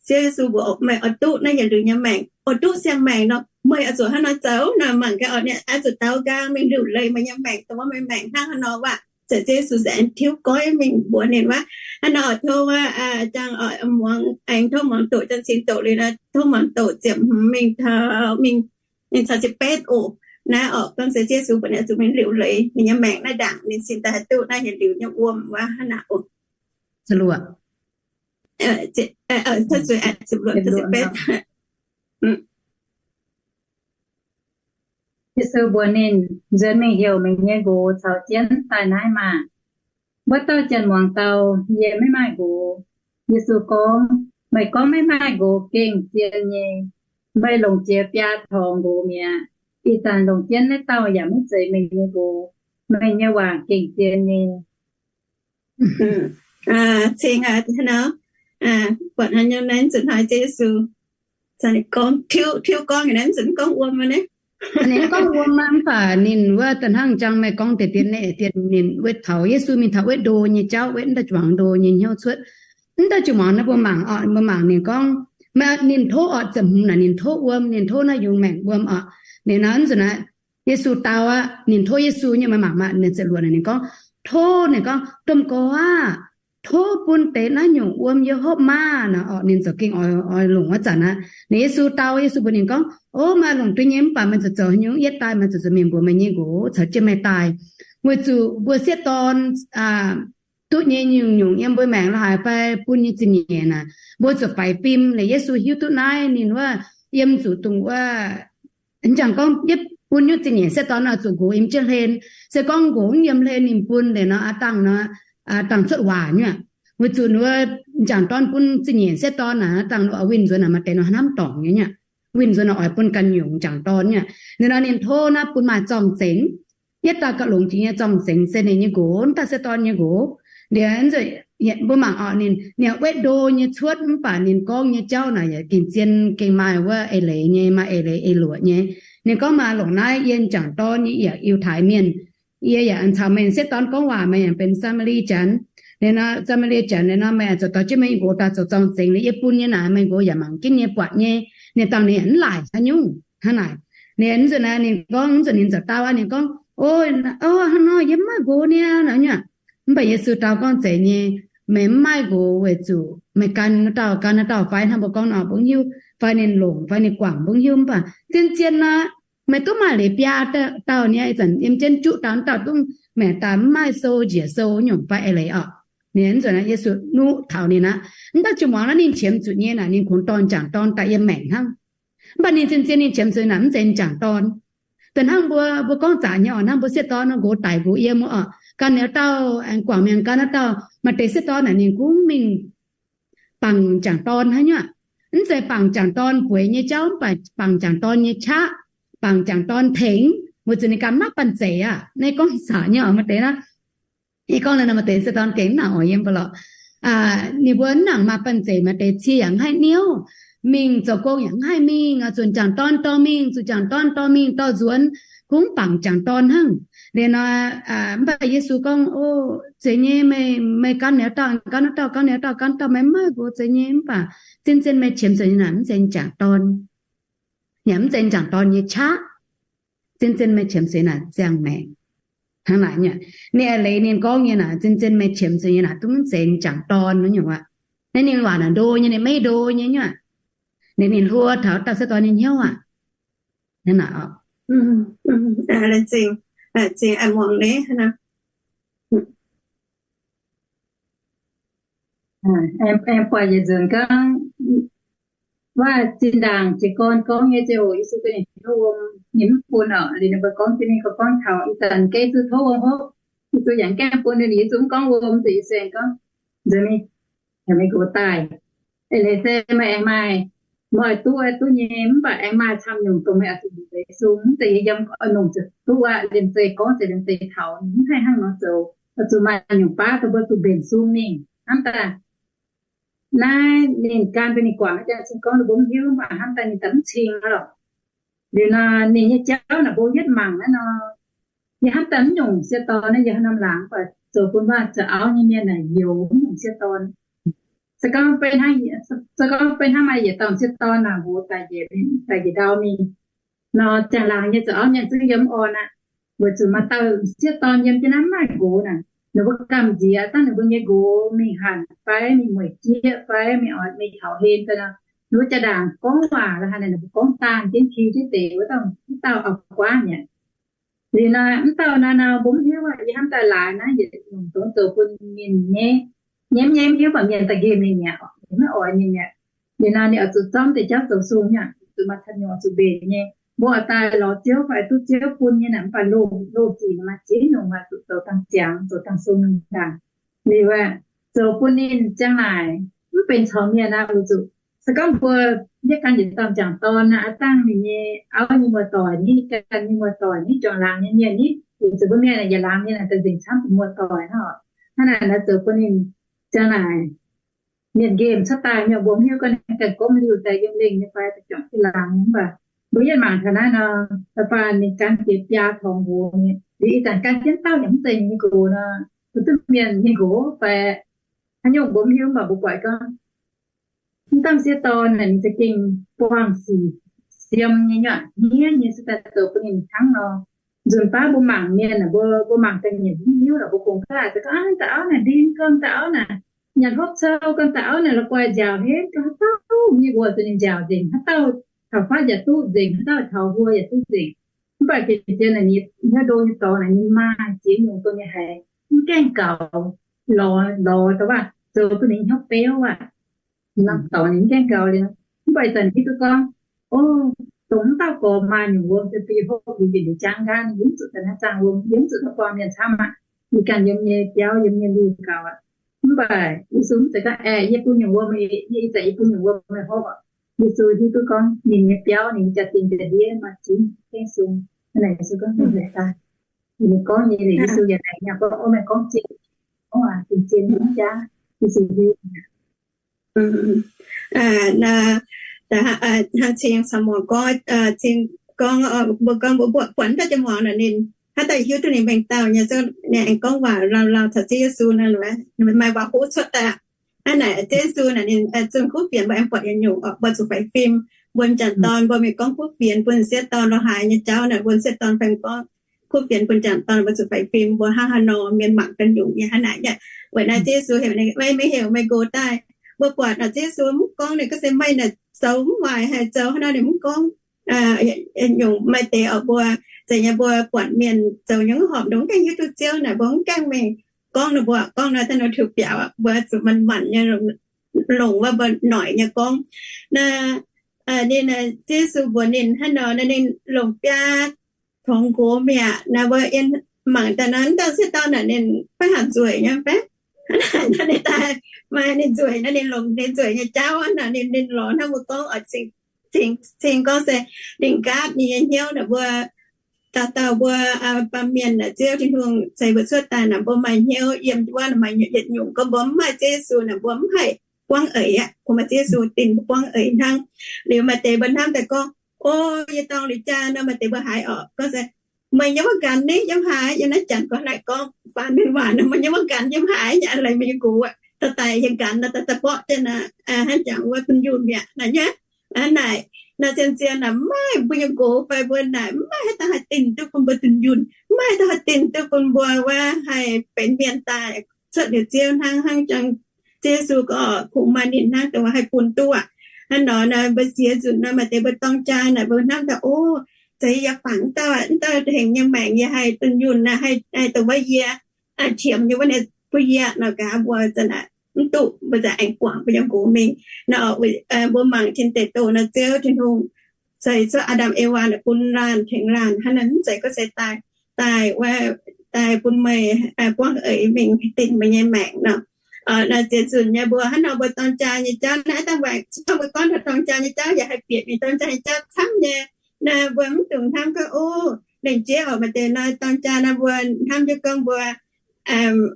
Ziouv Yesu mbuox meih oix duqv naaiv yietc liuz nyei maengc, oix duqv siang-maengc nor, meih oix zuqc hnangv nor zoux. Nor mangc gaax oc, ninh oix zuqc daaux nqaang mingh liuc leiz meih nyei maengc, dongh wuov meih maengc hnangv haaix nor waac. Ziouv Yesu se aengx tiuv goiv mingh mbuox ninh wuov, hnangv nor oc, tov wuov, jang oc, muangx, aengx tov muangx doqc, janx-cing doqc liuz nor, tov muangx doqc ziepc hmz mingh taux mingh, mingh caux ziepc betv oc. Naaiv oc, gorngv se Ziouv Yesu mbuox ninh zuqc mingh liuc leiz ninh nyei maengc naaiv ndaangc ninh cingx daaih haih duqv naaiv yietc liuz nyei wuom wuov hnangv naaic oc. Yesu mbuox ninh, nzuonx mingh heuc meih nyei nqox caux jienv daaih naaiv maah! Wuov dauh janx-muangz dau, Yie maiv maaih nqox. Yesu gorngv, Meih gorngv maiv maaih nqox gengh zien nyei. meih longc jiex biaa torngx nqox mi'aqv. Ih zanc longc jienv naaiv dauh yaac maiv zeiz meih nyei nqox. Meih nyei waac gengh zien nyei. Cingx hnangv nor, buatc haaix nyungc naaiv nzunc hnoi Yesu gorngv, tiuv gorngv naaiv nzunc gorngv wuom, ninh gorngv wuom mv baac ninh wuov da'hnangv jangx meih gorngv deix dien, dien ninh wetv taux Yesu mingh taux wetv ndo nyei jauv, wetv wuov dauh juangc ndo nyei hnyouv cuotv. Wuov dauh juangc naaiv mbuo mangc oc, mbuo mangc ninh gorngv, ninh tov oc, ziepc hmz naaic ninh tov wuom, ninh tov naaiv yungz maengc wuom oc. Ninh nor nzunc naaiv Yesu dau aqv, ninh tov Yesu nyei, meih mangc maah, ninh ziepc luoqc naaic ninh gorngv, tov, ninh gorngv, Domh Gorx aah, tov bun deix naaiv nyungc wuom yie hopv maah nor oc. Ninh ziouc gengh oix longc wuov zanc aqv. Ninh Yesu dau, Yesu mbuox ninh gorngv, O, meih longc duqv nyei, mv baac meih zuqc zoux haaix nyungc? Yietv daaih meih zuqc zuqc mingh mbuox meih nyei nqox caux jienv meih daaih, weic zuqc mbuo sieqv dorn duqv nyei nyungc-nyungc yiem mbuo maengc la'haaix fai bun nyei zingh nyeic naaic, mbuo zuqc faix fim. Liuz Yesu hiuv duqv naaiv, ninh wuov yiem zuqc dongh wuov, m'jangc gorngv yietv bun nyungc zingh nyeic sieqv dorn oix zuqc nqox yiem jienv hlen. Se gorngv nqox mv yiem hlen ninh bun liuz nor, aa dangh nor, aa dangh cuotv waac nyuoqc. Weic zuqc wuov m'jangc dorn bun zingh nyeic sieqv dorn naaic, aa dangh nor oix winh nzuonx naaic maaih deix nor hnamv dorngc nyei nyuoqc. Winh nzuonx naaic oix bun ganh nyungc m'jangc dorn nyuoqc. Liuz nor ninh tov naaiv bun maaih zorng-zengx, yietv daaih gauh longx jiex nyei zorng-zengx se ninh nyei nqox, wuov dauh sieqv dorn nyei nqox. Liuz mbuo mangc oc, ninh, ninh wetv ndo nyei cuotv mv baac ninh gorngv nyei jauv naaic yaac gengh zien, gengh maaih wuov eix leiz nyei, maaih eix leiz eix luoqc nyei. Ninh gorngv, Maaih longc naaiv, yie m'jangc dorn, yie yaac Yiutai Mienh. Yie yaac caux meih sieqv dorn gorngv waac, meih yaac benx Saa^maa^lie Janx. Liuz nor Saa^maa^lie Janx, liuz nor meih zuqc dorh jienv meih nqox daaih zoux zorng-zengx. Liuz yie bun nyei naaic meih nqox yaac mangc jienv nyei, buatc nyei. Ninh dangh ninh yaac mv laaic haaix nyungc hnangv naaic. Ninh nzunc naaiv ninh gorngv, nzunc ninh ziouc dau aqv, ninh gorngv, O, hnangv nor yie mv maaih nqox niaa nor nyuoqc. Mv baac Yesu dau gorngv, Zeiz nyei, meih mv maaih nqox weic zuqc meih gan wuov dauh, gan wuov dauh fai hnangv mbuo gorngv nor mbuo mv hiuv, fai ninh longc fai ninh guangc mbuo mv hiuv. Mv baac zien-zien nor, meih duqv maaih leiz biaa dauh niaa. Ih zanc yiem jienv juqv dauh, wuov dauh dungv maengc daaih mv maaih sou, njiec sou nyungc fai eix leiz oc. Ninh nzunc naaiv Yesu nuqv taux ninh aqv. Wuov dauh jiu-muangz naaiv ninh qiemx zuqc nyei naaic ninh kungx dorh m'jangc dorn daaih yiem maengc hnangv. Mv baac ninh zien-zien ninh qiemx zuqc naaic mv zeiz m'jangc dorn. Da'hnangv mbuo, mbuo gorngv zaqc nyei oc, hnangv mbuo sieqv dorn nqox daic nqox yiem wuov oc, gan niaa dauh, aengx guangc mienh gan wuov dauh, maaih deix sieqv dorn naaic ninh gunv mingh bangc m'jangc dorn hnangv nyuoqc. Mv zeiz bangc m'jangc dorn bueix nyei jauv, mv baac bangc m'jangc dorn nyei qaqv, bangc m'jangc dorn tengx, weic zuqc ninh ganh maiv banh zeic aqv. Naaiv gorngv zaqc nyei oc, maaih deix naaiv, yie gorngv naaiv nor maaih deix sieqv dorn gengh mv nangc oix yiem mbuo lorqc. Ninh mbuo mv nangc maaih banh zeic, maaih deix cie yaac mv haih niouv, mingh zoux gong yaac mv haih mingh, zuqc m'jangc dorn dorh mingh, zuqc m'jangc dorn dorh mingh dorh nzuonx, gunv bangc m'jangc dorn hnangv. Liuz nor, mv baac Yesu gorngv, O, zeiz nyei, meih, meih gan niaa dauh, gan wuov dauh, gan niaa dauh, gan dauh, meih mv maaih nqox, zeiz nyei. Mv baac zien-zien meih qiemx zuqc nyei naaic mv zeiz m'jangc dorn. Yaac mv zeiz m'jangc dorn nyei qaqv. Zien-zien meih qiemx zuqc naaic ziangh maengc. Hnangv naaic nyuoqc. Ninh eix leiz ninh gorngv nyei naaic, zien-zien meih qiemx zuqc nyei naaic dungv mv zeiz m'jangc dorn wuov nyungc aqv. Naaiv ninh waac naaic ndo nyei, ninh maiv ndo nyei nyuoqc. Ninh, ninh hluo taux dauh sieqv dorn nyei hnyouv aqv. Hnangv naaic oc. Aengx buatc yietc nzunc gorngv, waac zinh ndaangc jiez gorn gorngv nyei ziangh hoc Yesu ganh ninh tov wuom, ninh mv bun oc. Liuz ninh mbuo gorngv jienv ninh gorngv taux ih zanc Yesu tov wuom hopv, Yesu yaac mv gaengh bun, ninh Yesu mv gorngv wuom, Yesu aengx gorngv, nzunc mingh, meih nqox daaih. Eix leiz se meih aengx maaih, meih oix duqv, oix duqv nyei, mv baac aengx maaih camv nyungc dongh meih oix zuqc nduqc deix sung. Mv zeiz yie yiem oix nongc ziouc duqv aqv. Liemh zeih gorngv zeiz liemh zeih taux, ninh mv haih hnangv nor zoux. Oix zuqc maaih nyungc baav dongh mbuo zuqc mbenc sung mingh. Hnamv daaih naaiv ninh gan mbuo, ninh guangc naaiv janx cing gorngv ninh mbuo mv hiuv, mv baac hnamv daaih ninh daaih mv cing aqv lorqc. Liuz nor ninh nyei jauv naaic mbuo yietv mangc naaiv nor, yie hnamv daaih mv nyungc sieqv dorn naaiv, yie hnamv laangz, mv baac zoux bun maaih za'auv nyei mienh naaic youx mv nyungc sieqv dorn. Se gorngv, se gorngv beiv hnangv maaih yietc dauh sieqv dorn naaic, nqox daaih njiec ndau mingh nor, ziangh laangz nyei za'auv mienh zungv yiem mv orn aqv. Weic zuqc maaih dauh sieqv dorn yiem jienv naaiv mv maaih nqox naaic, ninh mbuo gamh nziex dangh ninh mbuo nyei nqox mingh hanc fai mingh mueic jieqv fai mingh oix mingh taux hlen fai nor, ninh mbuo jaa-ndaangc gorngv waac la'haaix naaic, ninh mbuo gorngv daanh jienv ki jienv deix wuov dauh, wuov dauh auv-guaav mi'aqv. Liuz nor, mv dauh naaiv nor mbuo mv hiuv aqv. Yie hnamv daaih laaix naaiv yietc nyungc dongh zoux bun ninh nyei, nyei mv nyei mv hiuv, baac mienh daaih nqemh ninh mi'aqv, maiv oix ninh mi'aqv. Liuz nor ninh oix zuqc zormv deix jauv zoux sung nyei, zuqc maaih camv nyungc oix zuqc mbenc nyei. Mbuo oix daaih lorz Ziouv fai duqv Ziouv bun nyei naaic, mv baac loz, loz zic maaih ziex nyungc, maaih zuqc zoux dangh ziangx, zoux dangh sung mingh daaih. Liuz aeqv, zoux bun ninh ziang naaic mv benx caux mienh aqv, weic zuqc Se gorngv mbuo yie gan yietc dauh m'jangc dorn naaic, aav dangh ninh nyei auv nyei muoz-doic ni, ganh nyei muoz-doic ni, juangc laangz nyei mienh ni, weic zuqc mbuo mienh yaac laangz mienh naaic daaih nzengc camv mbuo muoz-doic nor. Hnangv naaic naaic zoux bun ninh ziang naaic mienh nqemh cuotv daaih, mienh mbuo mv hiuv gorngv ninh ganh gomv liuh daaih yiem lengh nyei fai daaih juangc jienv laangz. Mv baac mbuo yietv mangc taux naaiv nor, da'faanh ninh gan jiex biaa torngx nqox, liuz ih zanc gan jienv dauh yaac mv zeiz ninh nyei nqox nor, mbuo duqv mienh nyei nqox fai haaix nyungc mbuo mv hiuv. Mv baac mbuo buatc gorngv mv dangh sieqv dorn naaic ninh za'gengh buangh sic siem nyei, nyuoqc hniev nyei, se daaih zoux bun ninh hnangv nor. Nzunc baav mbuo mangc mienh, mbuo, mbuo mangc ga'nyiec mv hiuv lorqc, mbuo kungx gaax deix gorngv, Aav, da'auv naaic ndin, gorngv da'auv naaic nyanc hopv cou, gorngv da'auv naaic la'guaih nziaauc henv, gorngv haaix dauh nyei wuoc zuqc ninh nziaauc nzengc, haaix dauh taux fatv yaac duqv nzengc, haaix dauh taux huo yaac duqv nzengc. Mv baac jiex jiex naaic ninh hnyouv ndo nyei dorngx naaic ninh maaih ziex nyungc dongh ninh haiz mv gaengh gaux, lorz, lorz daaih waac zoux bun ninh hnyouv beuv aqv. Norm dorngx ninh mv gaengh gaux liuz, mv baac ih zanc hiuv duqv gorngv, o, dongh mv dauh gorx maaih nyungc wuom se bun yie hopv liuz bieqc liuz jaang nqaang, yie mv zuqc daaih naaiv zaangh wuom, yie mv zuqc daaih buangh mienh camv aqv. Yie ganh yiem nyei biauv, yiem nyei liuh gaux aqv. Mv baac Yesu mv zeiz gorngv, Aeqv, yie bun nyungc wuom, yie ih zanc yie bun nyungc wuom meih hopv aqv. Yesu hiuv duqv gorngv ninh nyei biauv, ninh nyei jaa-dingh ga'ndiev maaih ziex gaengh sung. Hnangv naaic Yesu gorngv ninh haiz daaih, ninh gorngv nyei liuz Yesu yaac haiz nyei gorngv, O, meih gorngv zien, gorngv waac zien, zien nyei jaav. Yesu hiuv. Hnangv cing caux muangx gorngv, cing gorngv mbuo gorngv mbuo buatc, buatc daaih jiex muangx naaic ninh, haaix dauh hiuv duqv ninh mengh dauh nyei, ninh aengx gorngv waac lauh lauh caux Ziouv Yesu naaic, maaih waac-huv cuotv daaih. Hnangv naaic Ziouv Yesu naaic ninh zunh kuv fienx, mbuo aengx buatc yietc nyungc oc, mbuo zuqc faix fim. Mbuo m'jangc dorn mbuo mingh gorngv kuv fienx bun sieqv dorn lorz haaix nyei jauv naaic, mbuo sieqv dorn fai gorngv kuv fienx bun m'jangc dorn, mbuo zuqc faix fim. Mbuo hnangv haaix nor mienh mangc ganh nyungc nyei hnangv naaic. Weic naaiv Ziouv Yesu heuc ninh, Meih mingh heuc meih nqox daaih. Mbuo buatc naaic Ziouv Yesu mv gorngv ninh gorngv se meih naaic zoux mv waaic haic, zoux haaix nor ninh mv gorngv. Nyungc maaih deix oc mbuo, zeiz nyei mbuo buatc mienh zoux nyungc horpc ndongc mv gaengh hiuv duqv Ziouv naaic, mbuo mv gaengh mingh gorngv nor, mbuo gorngv nor daaih nor tiux biaux aqv. Mbuo zuqc manc-manc nyei longc wuov mbuo noic nyei gorngv. Naaiv ninh, Ziouv Yesu mbuox ninh hnangv nor, naaiv ninh longc biaa torngx nqox mi'aqv. Naaiv mbuo yiem mangc daaih nor, mv dauh sieqv dorn naaic ninh fai haaix nzueic nyei fai? Naaiv ninh daaih maaih ninh nzueic, naaiv ninh longc ninh nzueic nyei jauv naaic, ninh, ninh lorz hnangv mbuo gorngv oix cing, cing gorngv se ninh nqaatv ninh nyei hnyouv naaic mbuo dauh dauh mbuo baamh mienh naaic Ziouv Tin-Hungh ceix mbuo cuotv daaih naaic mbuo maaih hnyouv yiem wuov maaih yietc nyungc gorngv mbuo mv maaih Ziouv Yesu naaic mbuo mv haih buangv eix aqv. Kungx maaih Ziouv Yesu dinh mbuo buangv eix hnangv. Liuz maaih deix mbuo hnamv daaih gorngv, O, yie dorngh liuz jaa nor maaih deix mbuo haiz oc gorngv se, Meih nyei wuov nqanx ni yiem haaix? Yiem naaiv janx gorngv naaic gorngv faanx mienh waac nor, Meih nyei wuov nqanx yiem haaix? Yaac lengc meih nyei nqox aqv. Daaih daaih yiem nqanx nor daaih daaih mborqv jienv naaic, hnangv jangx wuov dunh yunh mi'aqv naaic nyei. Hnangv naaic, naaic zien-zien naaic mv maaih mbuo nyei nqox fai mbuo naaic mv maaih haaix dauh haih dinh duqv bun mbuo dunh yunh, mv maaih haaix dauh haih dinh duqv bun mbuo wuov haih benx mienh daaih cuotv liuz Ziouv hnangv, hnangv jangx Ziouv Yesu gorngv kungx maaih ninh hnangv dongh haih bun duqv aqv. Hnangv nor naaic mbuo ziex nzunc naaic maaih deix mbuo dorng jaa naaic mbuo hnamv daaih, O, zeiz yaac bangc mv dauh, mv dauh hengx nyei maengc yaac haih dunh yunh naaic, haih dongh wuov yie qiemx nyei wuov ninh bun yie nor gaax, mbuo za'naaic mv duqv, mbuo za'aengx guangc mbuo nyei nqox mingh. Naaic mbuo mangc tin deic douh nor, Ziouv Tin-Hungh ceix cuotv Aa^ndam Ewaa naaic bun laanh tengx laanh hnangv naaic, mv zeiz gorngv se daaih, daaih wuov, daaih bun meih buangv eix mingh dinh meih nyei maengc nor. Naaiv zien nzunc nyei mbuo hnangv nor mbuo dorng jaa nyei jauv naaiv dangh waaic, se gorngv mbuo gorngv taux dorng jaa nyei jauv yaac haih bieqc mingh dorng jaa nyei jauv camv nyei. Naaiv mbuo mv dungx hnamv gorngv, O, lengc jeiv oc maaih deix nor dorng jaa nor mbuo hnamv jienv gorngv mbuo,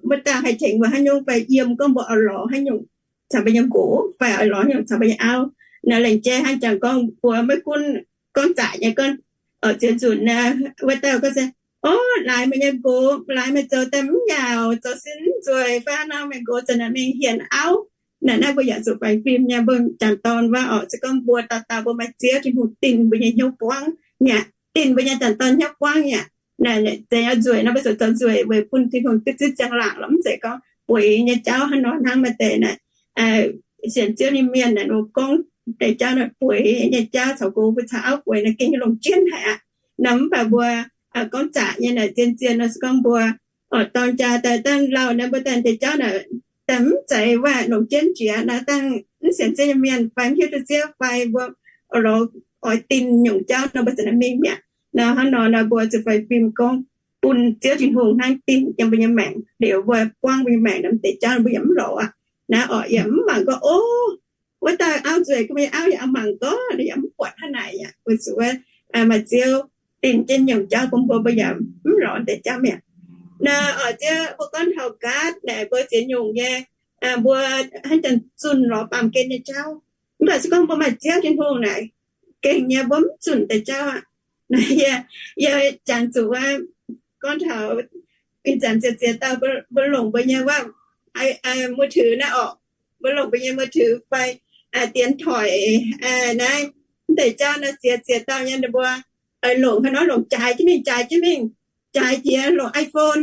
mbuo dauh haih tengx mbuo haaix nyungc fai yiem gorngv mbuo oix lorz haaix nyungc caux mbuo nyei nqox fai oix lorz haaix nyungc caux mbuo nyei auv. Naaiv lengc jeiv hnangv jangx gorngv mbuo maiv gunv gorngv zaqc nyei gorngv, oc, zien nzunc naaiv wuov dauh gorngv se, O, laaix meih nyei nqox, laaix meih zoux daaih mv yaauc, zoux sin mv nzueic fai nor, meih nqox za'naaic mingh hienx auv. Naaiv, naaiv mbuo yaac zuqc faix fim nyei, mbuo jangc dorn wuov oc, se gorngv mbuo dauh dauh mbuo maaih Ziouv Tin-Hungh dinh mbuo nyei hnyouv buangv mi'aqv, dinh mbuo nyei jangc dorn hnyouv buangv mi'aqv. Naaiv zeiz nzueic nor mbuo zuqc zoux nzueic weic bun Tin-Hungh duqv zipv ziangh laangc lorqc, mv zeiz gorngv bueix nyei jauv hnangv nor hnangv. Maaih deix naaic sienx Ziouv nyei mienh naaic, ninh gorngv deix jauv naaic bueix nyei jauv caux nqox mbuo caux auv bueix naaic gengh longc jienv haic aqv. Nor mv baac mbuo gorngv zaqc nyei naaic zien-zien nor se gorngv mbuo dorng jaa daaih dangh lauh naaic mbuo daaih deix jauv naaic daaih mv zeiz waac longc jienv jiex naaic, dangh mv sienx Ziouv nyei mienh fai mv hiuv duqv Ziouv fai mbuo lorz oix dinh nyungc jauv nor mbuo za'naaic mingh mi'aqv. Nor hnangv nor nor mbuo zuqc faix fim gorngv bun Ziouv Tin-Hungh hnangv dinh yiem mbuo nyei maengc liuz mbuo buangv mbuo nyei maengc naaic deix jauv mbuo yaac mv lorz aqv. Naaiv oc, yaac mv mangc gorngv, O, wuov dauh auv nzueic, ga'mei auv yaac auv-mangc gorngv, yaac mv buatc hnangv naaic aqv. Weic zuqc maaih Ziouv dinh jienv nyungc jauv bun mbuo, mbuo yaac mv lorz deix jauv mi'aqv. Naaiv oix Ziouv mbuo gorngv taux gaatv naaic, mbuo ziex nyungc nyei, mbuo hnangv janx zunh lorz baamh gen nyei jauv. Mv baac se gorngv mbuo maaih Ziouv Tin-Hungh naaic, gengh nyei mbuo mv zunh deix jauv aqv. Naaiv yie, yie jangx zuqc wuov, gorngv taux ih zanc ziex ziex dauh mbuo longc mbuo nyei wuov, มือถือ naaiv orqc, mbuo longc mbuo nyei มือถือ fai เตียนถ่าย naaiv, mv deix jauv naaiv ziex ziex dauh nyei ninh mbuo oix longc haaix nor longc jaaix jienv mingh, jaaix jienv mingh, jaaix jiex longc iPhone,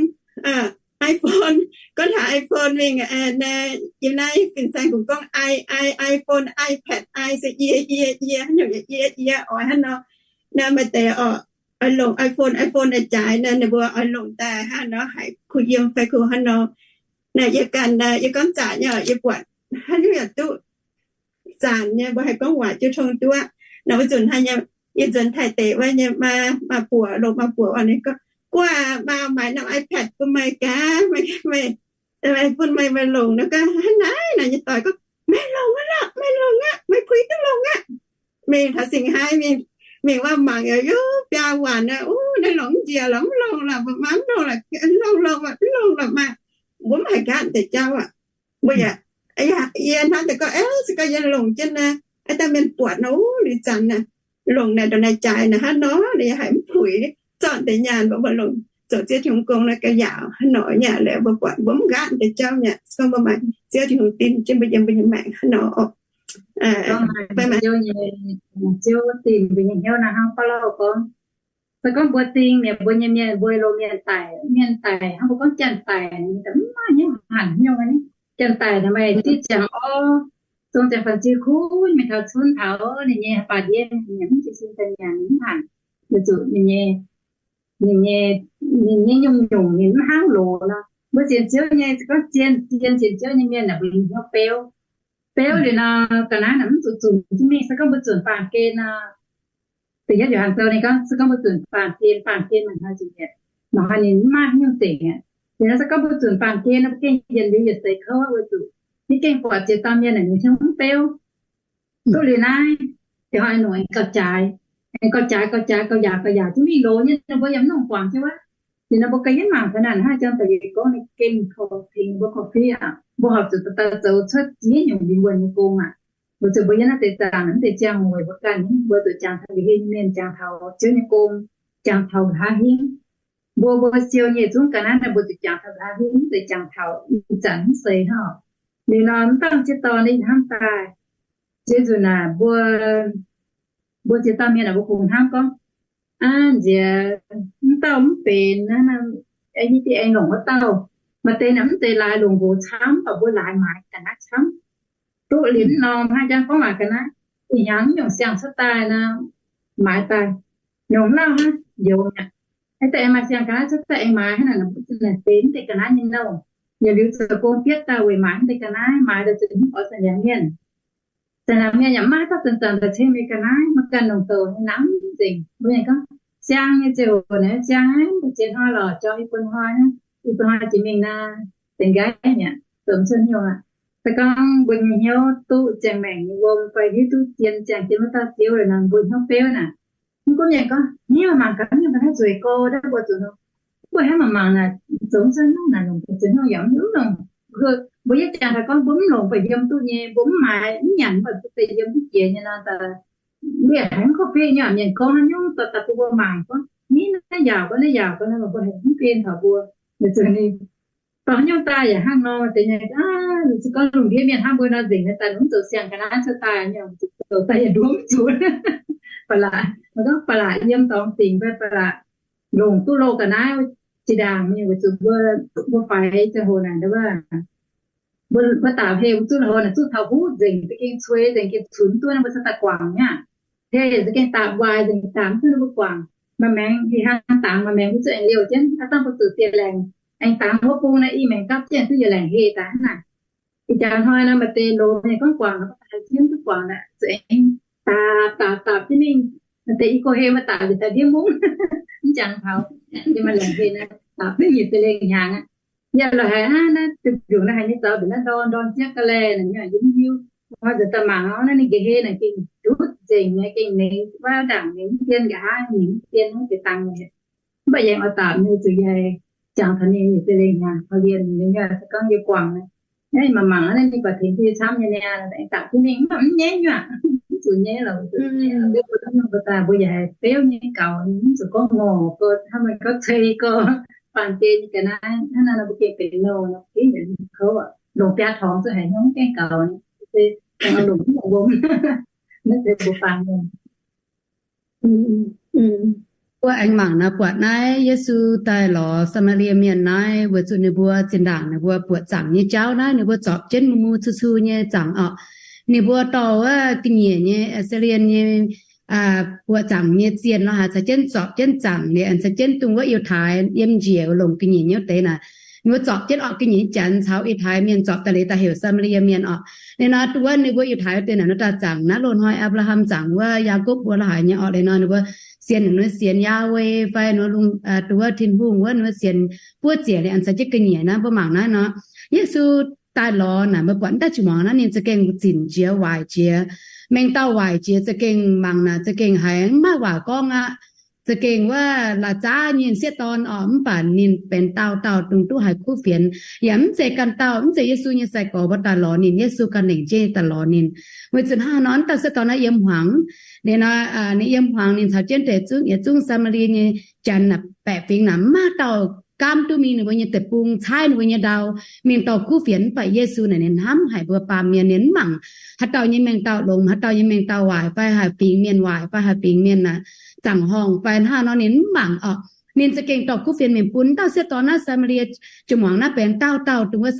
iPhone, gorngv taux iPhone mingh, yiem naaiv fin-saeng kungx gorngv i, i, iPhone, iPad, i se yie, yie, yie, haaix nyungc yaac yie, yie, oix hnangv nor. Naaiv maaih deix oix longc iPhone, iPhone jaaix naaiv, ninh mbuo oix longc daaih hnangv nor haiz kuh yiem fai kuh hnangv nor. Naaiv yie ganh, yie gorngv zanc nyei, yie buatc haaix nyungc yaac duqv zanc nyei, mbuo haih gorngv waac jiu tong duqv. Naaiv wuov nzunc haaix nyungc, yie nzuonx Taiv deic wuov nyei, maaih buoc, longc maaih buoc oc, ninh gorngv, guaav, maaiz norm iPad bun meih gaax, meih, meih, bun meih, meih longc. Naaiv gaax hnangv naaiv, naaiv nyei doic gorngv, meih longc aqv lorqc, meih longc aqv, meih puix duqv longc aqv. Mingh taux Singx Haaix mingh, mingh wuov mangc yaac yov biaa waanc aqv. Naaiv longc mv njiec lorqc, mv longc lorqc, mv longc lorqc, mv longc lorqc, mv longc lorqc maah. Mbuo mv haih nqaatv deix jauv aqv. Mbuo yaac, yie hnamv deix gorngv, se gorngv yie longc jienv naaiv, aa, daaih mienh buatc nor, liuz zanc naaiv longc naaiv ndongc naaiv jaaix naaiv hnangv nor, ninh yaac haiz mv puix, zorqv deix nyaanh mbuo, mbuo longc zoux Ziouv Tin-Hungh gong naaiv ga'yaauc hnangv nor nyei. Laaix mbuo buatc mbuo mv nqaatv deix jauv mi'aqv, se gorngv mbuo maaih Ziouv Tin-Hungh dinh jienv mbuo yiem mbuo nyei maengc hnangv nor oc. Ziouv dinh mbuo nyei hnyouv naaiv hnangv Baulo gorngv, se gorngv mbuo ding mi'aqv, mbuo nyei mienh, mbuo loz mienh daic, mienh daic hnangv mbuo gorngv janx-daic, mv maaih hnyouv hanc hnyouv nyei. Janx-daic naaic maaih diqv ziangx orv, zong ziangx fanh ziu kuv mingh taux cunv taux ninh nyei baac ndiev, ninh mv jiez sin daaih nyanc, ninh mv hanc, weic zuqc ninh nyei, ninh nyei nyungc-nyungc ninh mv hnangv loz nor. Mbuo sienx Ziouv nyei, se gorngv zien, zien sienx Ziouv nyei mienh aeqv, mbuo nyei hnyouv beuv. Beuv liuz nor, ga'naaiv naaic mv zuqc zunc jienv mingh. Se gorngv mbuo zunc baamh gen nor, da'yietv Yo^han Sou ninh gorngv, se gorngv mbuo zunc baamh gen, baamh gen mangc haaix zuqc mietc, mangc haaix ninh mv maaih haaix nyungc dingc aqv. Liuz nor se gorngv mbuo zunc baamh gen nor, mbuo gengh yietc liuz yietc seix kouv wuov zuqc, mv gengh buatc ziex dauh mienh naaic ninh hnyouv mv beuv. Duqv liuz naaiv, da'haav nungc aengx gauh jaaix, aengx gauh jaaix, gauh jaaix, gauh yaauc, gauh yaauc jienv mingh loz nyei, ninh mbuo yaac mv nongc guangc jienv wuov. Liuz nor mbuo ganh yietv mangc ga'naaiv hnangv jang da'yietv gorngv ninh gengh korv-tengx mbuo korv-fiqv aqv. Mbuo horpc zuqc daaih zoux cuotv ziex nyungc lingh wuonh nyei gong aqv. Weic zuqc mbuo yiem naaiv deix zaangc, naaiv deix ziangh hoc weic mbuo ganh, mbuo zuqc jangx taux nqa'hiev nyei mienh, jangx taux Ziouv nyei gong, jangx taux nqa'haav hingv. Mbuo, mbuo siou nyei zungv ga'naaiv naaiv mbuo zuqc jangx taux nqa'haav hingv, mv zeiz jangx taux ih zanc mv seix hnangv. Liuz nor mv dauh sieqv dorn ninh hnamv daaih, ziex nzunc naaic mbuo, mbuo ziex dauh mienh aeqv, mbuo kungx hnamv gorngv, aa, nziex mv dauh mv benx naaiv, hiuv duqv aengx longc wuov dauh. Maaih deix naaic mv zeiz laaix longc nqox camv, mv baac mbuo laaix maaiz ga'naaiv camv. Duqv liuz mv norm hnangv jangv gorngv waac ga'naaiv, ih hnyangx mv nyungc siang cuotv daaih nor, maaiz daaih. Nongc lauh hnangv njoux mi'aqv. Aa, daaih aengx maaih siang ga'naaiv cuotv daaih aengx maaiz hnangv naaic, mbuo za'naaic benx mv deix ga'naaiv nyei nouh. Yaac liuz zoux gong bietv daaih weic maaiz mv deix ga'naaiv, maaiz daaih zuqc mv oix zanc yaac mienh. Zanc yaac mienh yaac maiv dauh zanc-zanc daaih ceng mingh ga'naaiv, maiv ganh longc douc nyei namx nzengc. Mbuo nyei gorngv siang nyei ziouc naaic siang, mbuo ziex hnoi lorqc, jorm i buo hnoi, i buo hnoi jiex mingh naaiv, zengc nqaiv mi'aqv, zoux mv cuotv nyungc aqv. Se gorngv mbuo nyei hnyouv duqv ziangh maengc nyei wuom fai hiuv duqv zien ziangh jienv wuov dauh Ziouv liuz nor, mbuo hnyouv beuv naaic, mv gunv mienh gorngv, hniev mangc gaax, hniev mangc gaax, nzueic gorx, mbuo zuqc, mbuo hnangv mangc mangc naaic, zoux mv cuotv nyungc naaic, longc zoux nyungc yaac mv longc. Mbuo yietv jangx daaih gorngv mbuo mv longc ba'hiem duqv nyei, mbuo mv maaiz mv nyanc, mv baac duqv deix yiem duqv jiex nyei nor, mbuo yaac haiz mv korv-fiqv nyei. Mienh gorngv haaix nyungc dorh daaih bun mbuo mangc gorngv, ni naaiv yaauc gorngv, naaiv yaauc gorngv, mbuo haiz mv ben taux mbuo. Weic zuqc ninh dorh haaix nyungc daaih yaac hnangv nor, deix nyei, se gorngv lungh ndiev mienh hnamv mbuo nor, nzengc daaih mv zoux siang ga'naaiv cuotv daaih nyei, zoux daaih yaac nduov mv zuqc. Ba'laqc, maiv gorngv ba'laqc yiem dorngx dingc fai ba'laqc longc duqv loz ga'naaiv jiex ndaangc nyei, weic zuqc mbuo, mbuo faix ziangh hoc naaic, mbuo, mbuo daapc heh mbuo zuqv loz naaic zuqv taux huv nzengc, za'gengh cuei nzengc, gengh cunx duqv naaiv mbuo cuotv daaih guangc nyei aqv. Heh za'gengh daapc waaic nzengc, daapc mv duqv naaiv mbuo guangc. Maaih maengx ih hnangv dangx, maaih maengx mbuo zuqv aengx liouh jienv, aav dangh mbuo zuqc dieh laengc aengx dangx wuov bung naaiv, i maengx gapv jienv duqv yietc laengc heh daaih hnangv naaic. Ih jaax hnoi nor maaih deix loz nyei gorngv guangc, mbuo daaih jienv duqv guangc naaic, zuqc aengx daapc daapc daapc jienv mingh. Maaih deix i go heh mbuo daapc liuz daaih ndiev mungv, mv jangx taux, yie maaih laengc heh naaiv daapc duqv nyic deix lengh hnyangx aqv. Yie lorqc haiz hnangv naaiv, duqv mbiungc naaiv haiz nyei zaux mbiungc naaiv ndorn ndorn jieqv ga'laih naaic, yie mv hiuv. Nzunc daaih mangc naaiv ninh nqa'haav naaic gengh ndutv nzengc nyei, gengh ningx wuov ndaangc, ningx mv dien, nqa'haav ningx mv dien, wuov deix dangh nyei. Mv baac yangh oix daapc nyei zuqc yaac jangx taux ninh nyei za'lengh hnyangx korv-lienh nyei, se gorngv yie guangc naaiv, mangc mangc naaiv ninh buatc tengx duqv yie camv nyei niaa, aengx daapc duqv mingh mv baac mv nyaiv nyuoqc, mv zuqc nyaiv lorqc. Mbuo daaih mbuo yaac beuv nyei gaux, mv zuqc gorngv ngorc gorx, hnangv meih gorngv cei gorx, faanh biei nyei ga'naaiv hnangv naaiv nor, mbuo gengh benx nouh nor, gengh kouv, longc biaa torngx zuqc haiz hnyouv gaengh gaux, se aengx longc mv longc wuom, naaiv se mbuo faanh Mbuo aengx mangc naaiv buatc naaiv Yesu daaih lorz Saa^maa^lie Mienh naaiv, weic zuqc ninh mbuo zinh ndaangc ninh mbuo buoqc zaangc nyei jauv naaiv, ninh mbuo zorpc jienv mu mu cu cu nyei zaangc orqc. Ninh mbuo dorh wuov ga'nyiec nyei, Assyrian nyei, buoqc zaangc nyei zienh lorz haaix caux jienv zorpc jienv zaangc liuz, caux jienv dongh wuov Yiutai yiem njiec longc ga'nyiec nyei wuov deix naaic, ninh mbuo zorpc jienv orqc. Ga'nyiec jaax caux Yiutai Mienh zorpc daaih liuz daaih heuc Saa^maa^lie Mienh orqc. Ninh nor dongh wuov ninh mbuo Yiutai wuov deix naaic, ninh daaih zaangc naaiv loz-hnoi Apc^laa^ham zaangc wuov Yaagorpc mbuo lorz haaix nyei orqc. Liuz nor ninh mbuo sienx ninh mbuo sienx Yaawei fai ninh mbuo lungh, dongh wuov Tin-Hungh wuov ninh mbuo sienx buov ziec liuz, caux jienv ga'nyiec naaiv. Mbuo mangc naaiv nor, Yesu daaih lorz naaic, mbuo buatc daaih jiex muangx naaiv ninh za'gengh zinc jiex waaic jiex, mengh dauh waaic jiex, za'gengh mangc naaic za'gengh haiz mv maaih waac gorngv aqv. Za'gengh wuov la'zaav nyei sieqv dorn orqc, mv baac ninh benx dauh dauh dongh duqv haiz kuv fienx. Yaac mv zeiz ganh dauh, mv zeiz Yesu nyei sai-gorx mbuo daaih lorz ninh, Yesu ganh lengc jeiv daaih lorz ninh. Weic zuqc hnangv nor, dauh sieqv dorn naaiv yiem hmuangx. Liuz nor, ninh yiem hmuangx, ninh caux jienv deix zungv yietc zungv Saa^maa^lie nyei janx naaic, baeqc fingx naaic, mv maaih dauh gaamv duqv mingh ninh mbuo nyei deic-bung, caaiv ninh mbuo nyei ndau mingh dorh kuv fienx. Mv baac Yesu naaic ninh hnamv haic mbuo baamh mienh, ninh mv mangc haaix dauh nyei mengh dauh longx, haaix dauh nyei mengh dauh waaic, fai haaix fingx mienh waaic fai haaix fingx mienh naaic zaangc horngh fai hnangv nor ninh mv mangc orqc. Ninh za'gengh dorh kuv fienx mingh bun dauh sieqv dorn naaiv, Saa^maa^lie, jiex muangx naaiv benx dauh dauh dongh wuov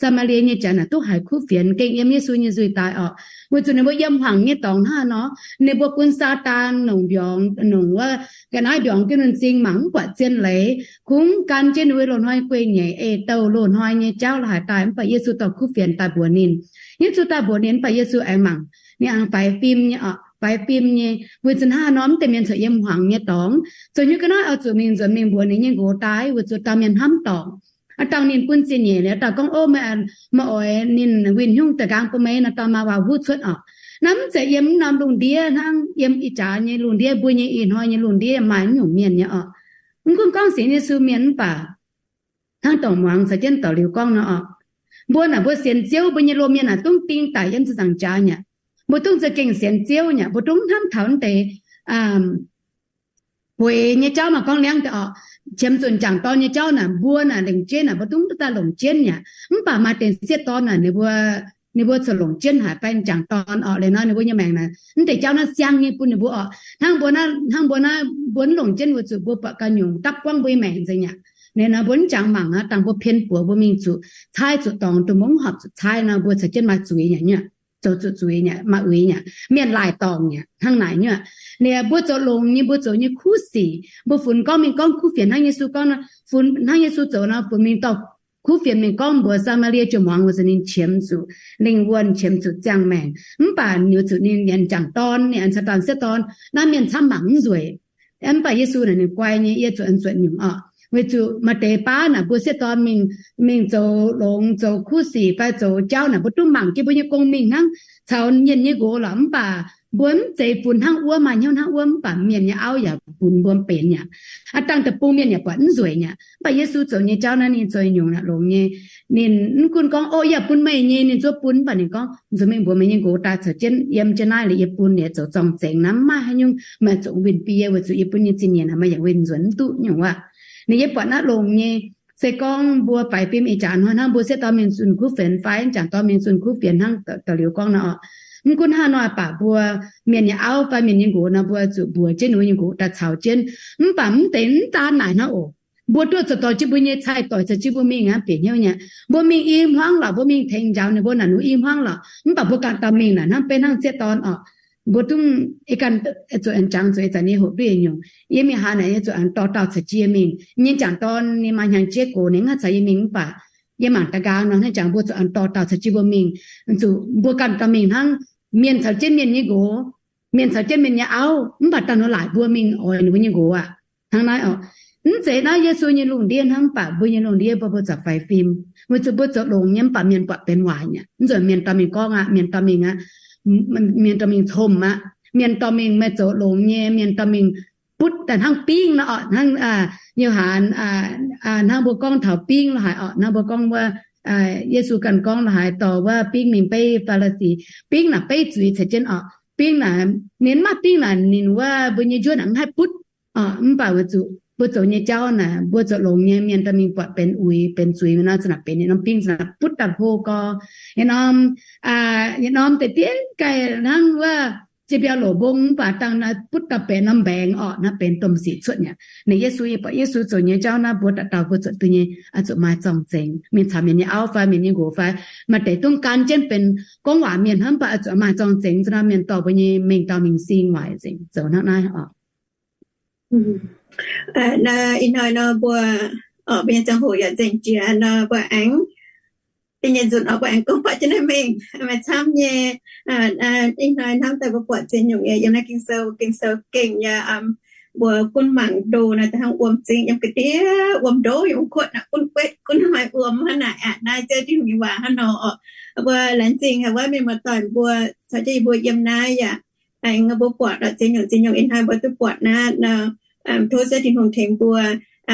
Saa^maa^lie nyei janx naaic duqv haiz kuv fienx, gengh yiem Yesu nyei nzuih daaih orqc. Weic zuqc ninh mbuo yiem hmuangx nyei dorngx hnangv nor, ninh mbuo bun Saadaan longc mbiorngz, longc wuov ga'naaiv mbiorngz jienv ninh m'zing, mangc mv buatc zien leiz, kungx gan jienv ninh mbuo loz-hnoi guei-nyeic, ei douh loz-hnoi nyei jauv la'haaix daaih. Mv baac Yesu dorh kuv fienx daaih mbuox ninh. Yesu daaih mbuox ninh, mv baac Yesu aengx mangc ninh aengx faix fim nyei orqc, faix fim nyei. Weic zuqc hnangv nor, mv deix mienh corc yiem hmuangx nyei dorngx, zoux hnyouv ga'naaiv oix zuqc mingh nzuonx mingh mbuox ninh nyei nqox daaih, weic zuqc dauh mienh hnamv dorngc. Aa dauh ninh bun zingh nyeic liuz, dauh gorngv, Ov, meih, meih oix ninh winh hnyungv da'nqaang bun meih nor, dauh maa waac-huv cuotv orqc. Naaiv mv zeiz yiem mv norm lungh ndiev hnangv, yiem ih jaax nyei lungh ndiev, mbuo nyei ih hnoi nyei lungh ndiev maaih mv nyungc mienh nyei orqc. Mv gunv gorngv sienx Yesu mienh mv baac hnangv dongh muangx caux jienv daux liuz gorngv nor orqc, mbuo naaic mbuo sienx Ziouv, mbuo nyei loz-mienh naaic dungv ding daic yiem ziepc nzaangc jaax nyei. Mbuo dungv za'gengh sienx Ziouv nyei, mbuo dungv hnamv taux mv deix bueix nyei jauv, maaih gorngv liangv deix orqc, qiemx zuqc m'jangc dorn nyei jauv naaic, mbuo naaic lengc jeiv naaic mbuo dungv duqv daaih longc jienv nyei. Mv baac maaih deix sieqv dorn naaic, ninh mbuo, ninh mbuo corc longc jienv haic fai m'jangc dorn orqc. Liuz nor ninh mbuo nyei maengc naaic, mv deix jauv naaiv siang nyei bun ninh mbuo orqc. Hnangv mbuo naaiv, hnangv mbuo naaiv, mbuo mv longc jienv weic zuqc mbuo buatc ganh nyungc dapv buangv mbuo nyei maengc nzengc aqv. Liuz nor mbuo mv jangx mangc aqv, dangh mbuo pien buoz mbuo mingh zuqc caaiv zuqc dorngx, dongh mbuo mv horpc zuqc caaiv nor, mbuo caux jienv maaih zuiz nyei, zoux zuqc zuiz nyei, maaih uix nyei, mienh laaic dorngc nyei, hnangv naaic nyei. Liuz mbuo zoux longx nyei, mbuo zoux nyei kuv sic, mbuo funx gorngv mingh gorngv kuv fienx hnangv Yesu gorngv nor, funx hnangv Yesu zoux nor, funx mingh dorh kuv fienx mingh gorngv mbuox Saa^maa^lie jiex muangx, weic zuqc ninh qiemx zuqc lingh wuonh, qiemx zuqc ziangh maengc. Mv baac weic zuqc ninh nyanc m'jangc dorn, ninh aengx caux dauh sieqv dorn, naaiv mienh camv mangc mv nzueic. Mv baac Yesu naaic ninh guai nyei, yie zuqc aengx zuotc nyungc orqc. Weic zuqc maaih deix baav naaic mbuo sieqv dorn mingh, mingh zoux longx, zoux kuv sic fai zoux jauv naaic, mbuo duqv mangc jienv mbuo nyei gong mingh hnangv caux mienh nyei nqox lorqc. Mv baac mbuo mv zeiz funx hnangv wuov, maaih hnyouv hnangv wuov. Mv baac mienh nyei auv yaac funx mbuo benx nyei aqv. Aa dangh deic-bung mienh yaac buatc mv nzueic nyei aqv. Mv baac Yesu zoux nyei jauv naaiv ninh zoux nyungc naaic longx nyei. Ninh mv gunv gorngv, Ov, yie bun meih nyei, ninh zuov bun. Mv baac ninh gorngv, Nzunc mingh mbuox meih nyei nqox daaih caux jienv yiem jienv naaiv liuz yie bun ninh zoux zorng-zengx naaic, mv maaih haaix nyungc meih zuqc winh bie, weic zuqc yie bun nyei zingh nyeic naaic meih yaac winh nzuonx mv duqv nyungc aqv. Ninh yie buatc naaiv longx nyei. Se gorngv mbuo faix fim ih jaax hnoi hnangv, mbuo sieqv dorn mingh zunh kuv fienx fai m'jangc dorn mingh zunh kuv fienx hnangv da'liuz gorngv nor orqc, mv gunv hnangv nor, mv baac mbuo mienh nyei auv fai mienh nyei nqox nor, mbuo zuqc mbuox jienv ninh mbuo nyei nqox daaih caux jienv. Mv baac mv deix mv daan naaic hnangv oc. Mbuo duqv zoux dorh jienv mbuo nyei cai-doic caux jienv mbuo mingh aqv, bieqc hnyouv nyei. Mbuo mingh i hmuangv lorqc, mbuo mingh tengx njaaux ninh mbuo naaic, ninh i hmuangv lorqc. Mv baac mbuo ganh dauh mingh naaic hnangv beiv hnangv sieqv dorn orqc. Mbuo dungx, yie ganh zuqc aengx jangx zuqc ih zanc nyei hoqc nduov nyungc. Yie mingh haaix naaic yie zuqc aengx dorh dauh caux jienv mingh. Yie nyei m'jangc dorn ninh maaih hnyangx-jeiv gox, ninh mv caux yie mingh. Mv baac yie mangc da'nqaang nor hnangv jangx mbuo zuqc aengx dorh dauh caux jienv mbuo mingh. Zuqc mbuo ganh dauh mingh hnangv. Mienh caux jienv mienh nyei nqox, mienh caux jienv mienh nyei auv, mv baac daaih nor laaic mbuo mingh oix ninh mbuo nyei nqox aqv. Hnangv naaiv orqc. Mv zeiz naaiv Yesu nyei lungh ndiev hnangv, mv baac mbuo nyei lungh ndiev mbuo, mbuo zuqc faix fim. Weic zuqc mbuo zoux longx nyei mv baac mienh buatc benx waaic aqv. Mv nzunc mienh dorh mingh gorngv aqv, mienh dorh mingh aqv, mienh dorh mingh cong aqv, mienh dorh mingh meih zoux longx nyei, mienh dorh mingh butv daaih hnangv bingv nor orqc, hnangv Yo^han, hnangv mbuo gorngv taux bingv lo haaix orqc, hnangv mbuo gorngv wuov, Yesu ganh gorngv lo haaix dorh wuov bingv mingh beiv Faa^li^si. Bingv naaic beiv zuiz ceix jienv orqc. Bingv naaic, ninh mv maaih bingv naaic ninh wuov mbuo nyei njuov naaic mv haih butv. Mv baac weic zuqc mbuo zoux nyei jauv naaic, mbuo zoux longx nyei, mienh dorh mingh buatc benx uix benx zuiz nor, za'naaic benx yietc norm bingv za'naaic butv daaih hlo gorx. Yietc norm, yietc norm deix diev gaih hnangv wuov jiex mbiauh loc mbong mv baac dangh naaiv butv daaih benx norm mbaengx orqc, naaiv benx domh sic cuotv mi'aqv. Ninh Yesu, yie buatc Yesu zoux nyei jauv naaiv mbuo dauh dauh mbuo zuqc duqv nyei, zuqc maaih zorng-zengx. Mienh caux mienh nyei auv fai mienh nyei nqox fai maaih deix dongh gan jienv benx gorngv waac mienh hnangv, mv baac zuqc maaih zorng-zengx, za'naaiv mienh dorh mbuo nyei mengh dauh mingh sing waaic nzengc, zoux hnangv naaiv orqc. Ih hnoi nor mbuo, mbuo nyei ziangh hoc yaac nzengc jiex nor, mbuo aengx, da'nyeic nzunc oc, mbuo aengx gorngv buatc jienv naaiv mingh maaih camv nyei. Ih hnoi hnamv daaih mbuo buatc ziex nyungc yiem naaiv Ging-Sou, Ging-Sou gengh yaac mbuo gunv mangc ndo naaiv daaih hnangv wuom zingh yiem ga'ndiev, wuom ndo yiem kuotv naaic gunv guetv gunv hnoi wuom hnangv naaic aqv. Naaiv Ziouv Tin-Hungh nyei waac hnangv nor oc. Mbuo laengz zingh haic wuov mienh muoz-doic mbuo caux jienv yie mbuo yiem naaiv yaac aengx mbuo buatc ziex nyungc ziex nyungc ih hnoi mbuo duqv buatc naaiv nor, tov Ziouv Tin-Hungh tengx mbuo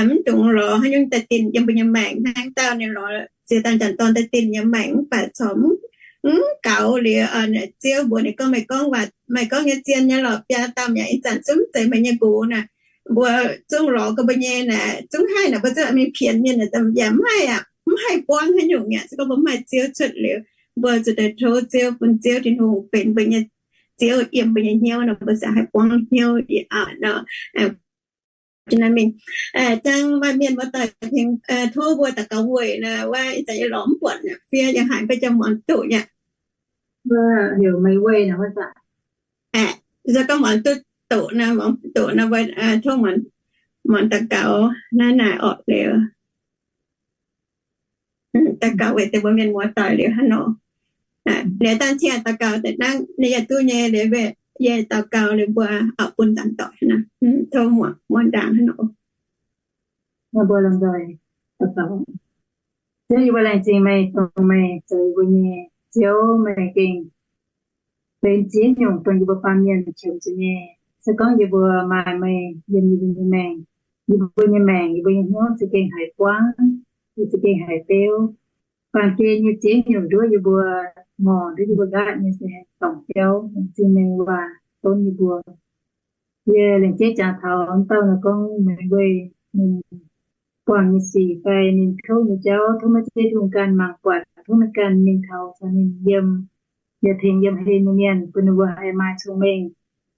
mv dungx lorz haaix nyungc daaih dinh yiem mbuo nyei maengc. Hnangv dauh ninh lorz ziex dauh m'jangc dorn daaih dinh nyei maengc mv baac corc mv gaux liuz, Ziouv mbuox ninh gorngv, meih gorngv waac, meih gorngv nyei zien nyei lorqc, biaa dauh m'jangc ih zanc zungv zeiz meih nyei nqox naaic. Mbuo zungv lorz gau mbuo nyei naaic, zungv haih naaic, mbuo zungv mingh pienx mienh naaic, yaac mv haih aqv, mv haih buangv haaix nyungc aqv. Se gorngv mbuo mv maaih Ziouv cuotv liuz, mbuo zuqc daaih tov Ziouv, bun Ziouv Tin-Hungh benx mbuo nyei Ziouv yiem mbuo nyei hnyouv nor, mbuo ziouc haih buangv hnyouv aqv nor. Mingh, jang maaih mienh muoz-doic tengx tov mbuo daux gaux weic nor, wuov ih zanc yie lorz mv buatc fiev, yie haiz mbuo jang muangx doqc aqv. Heuc meih weic nor, gorngv muangx duqv doqc nor, muangx doqc nor, tov muangx daux gaux naaiv naaic orqc liuz. Daux gaux weic deix mbuo mienh muoz-doic liuz hnangv nor. Liuz dangh cing daux gaux deix hnangv ninh yaac duqv nyei liuz, yie daux gaux liuz mbuo auv-bun zanc doic hnangv nor. Tov muangx ndaangc hnangv nor. Mbuo lomh nzoih daux gaux. Ziouv, yie mbuo laengz zingh meih, dongh meih zoux yie mbuo nyei Ziouv. Meih gengh benx ziex nyungc dongh yie mbuo baamh mienh qiemx zuqc nyei. Se gorngv yie mbuo maaih meih yiem yie mbuo nyei maengc, yie mbuo nyei maengc, yie mbuo nyei hnyouv za'gengh haiz buangv, yie za'gengh haiz beuv. Baamh gen nyei ziex nyungc nduov yie mbuo, ngorc nduov yie mbuo nqaatv nyei se dorngc jauv. Laengz zingh meih waac donv yie mbuo. Yie laengz zingh jangx taux wuov dauh nor gorngv meih weic ninh buangh nyei sic fai ninh kouv nyei jauv, tov meih Ziouv Tin-Hungh ganh mangc buatc, tov meih ganh mingh taux caux ninh yiem, yaac tengx yiem hlen nyei mienh, bun ninh mbuo haih maaih cong-mengh,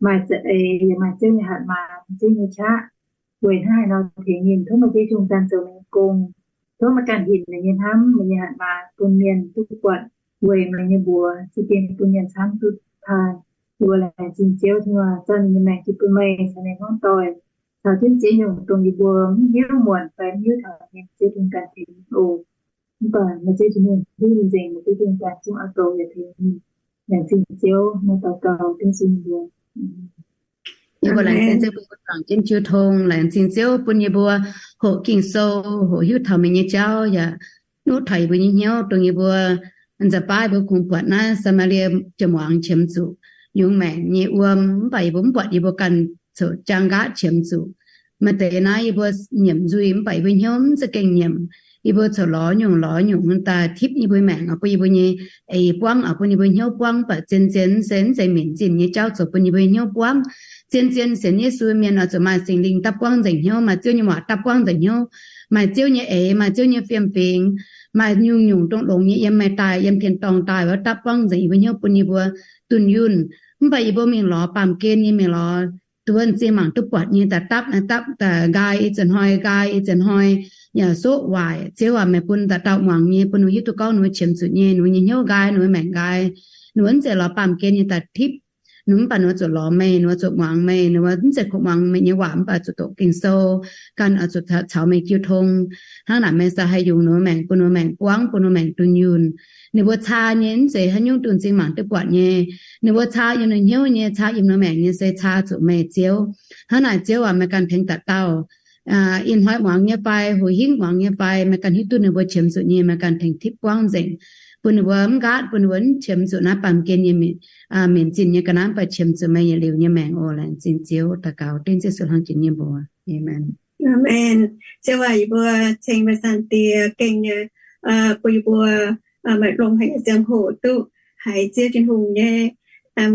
maaih za'eix, yaac maaih Ziouv nyei hatc maaz, Ziouv nyei qaqv. Weic hnangv haaix nor tengx ninh, tov meih Ziouv Tin-Hungh ganh zoux meih nyei gong. Tov meih ganh hinc meih nyei hnamv, meih nyei hatc maaz bun mienh duqv buatc weic meih nyei mbuox, za'gengh bun mienh camv duqv taaih. Yie mbuo laengz zingh Ziouv Tin-Hungh zorqv ninh nyei maengc jiu bun meih caux meih hmuangv doic, caux jienv ziex nyungc dongh yie mbuo mv hiuv muonc fai mv hiuv taux nyei, Ziouv Tin-Hungh ganh tengx oc. Mv baac meih Ziouv Tin-Hungh hiuv nzengc, meih Ziouv Tin-Hungh ganh zungv auv douz yaac tengx ninh. Laengz zingh Ziouv, meih daux gaux dengv sin mbuo. Yie mbuo laengz zingh Ziouv bun mbuo juangc jienv jiu tong. Laengz zingh Ziouv bun yie mbuo hoqc Ging-Sou, hoqc hiuv taux meih nyei jauv, yaac nuqv taux yie mbuo nyei hnyouv, dongh yie mbuo nza'baav yie mbuo kungx buatc naaiv Saa^maa^lie jiem-muangz qiemx zuqc yungz maengc nyei wuom, mv baac yie mbuo mv buatc yie mbuo ganh coqv jaang nqaatv qiemx zuqc. Maaih deix naaiv yie mbuo nyiemc nzuih mv baac yie mbuo hnyouv mv za'gengh nyiemc. Yie mbuo coqv lorz nyungc lorz nyungc daaih tipv yie mbuo maengc, bun yie mbuo nyei eix buangv, bun yie mbuo hnyouv buangv, mv baac zien-zien se mv zeiz minc zinh nyei jauv zoux bun yie mbuo hnyouv buangv. Zien-zien sienx Yesu mienh oix zuqc maaih Singx Lingh dapv buangv nzengc hnyouv, maaih Ziouv nyei waac dapv buangv nzengc hnyouv, maaih Ziouv nyei eix, maaih Ziouv nyei fiem-fingx, maaih nyungc-nyungc dongh longx nyei yiem meih daaih, yiem tin-dorngh daaih wuov dapv buangv nzengc yie mbuo hnyouv, bun yie mbuo dunh yunh. Mv baac yie mbuo mingh lorz baamh gen nyei, mingh lorz duqv wuov m'zing mangc duqv buatc nyei daaih dapv, naaiv dapv daaih nqaai, ih zanc hnoi nqaai, ih zanc hnoi yaac soqv waaic. Ziouv aac, meih bun dauh dauh muangx nyei, bun ninh hiuv duqv gorngv ninh mbuo qiemx zuqc nyei, ninh mbuo nyei hnyouv nqaai, ninh mbuo maengc nqaai, ninh mbuo mv zeiz lorz baamh gen nyei daaih tipv. Ninh mv baac ninh mbuo zuqc lorz meih, ninh mbuo zuqc muangx meih, ninh mbuo mv zeiz kungx muangx meih nyei waac, mv baac zuqc doqc Ging-Sou, ganh oix zuqc caux meih jiu tong. Hnangv naaic meih se haih yungz ninh mbuo maengc, bun ninh mbuo maengc buangv, bun ninh mbuo maengc dunh yunh. Ninh mbuo caa nyei mv zeiz haaix nyungc dunh m'zing mangc duqv buatc nyei. Ninh mbuo caa yiem ninh hnyouv nyei, caa yiem ninh maengc nyei se caa zuqc meih Ziouv. Hnangv naaic Ziouv aac, meih ganh tengx dauh dauh ih hnoi muangx nyei fai, hoqc hingv muangx nyei fai, meih ganh hiuv duqv ninh mbuo qiemx zuqc nyei, meih ganh tengx tipv buangv nzengc, bun ninh mbuo mv nqaatv, bun ninh mbuo mv qiemx zuqc naaiv baamh gen nyei, mienc zinh nyei ga'naaiv, mv baac qiemx zuqc meih yietc liuz nyei maengc oc. Laengz zingh Ziouv. Daux gaux dengv Ziouv Yesu hlang jiex nyei mbuox. Aamen. Ziouv aac, yie mbuo ceng meih Zaangc Diex gengh nyei, bun yie mbuo maaih longx haic nyei ziangh hoc duqv haiz Ziouv Tin-Hungh nyei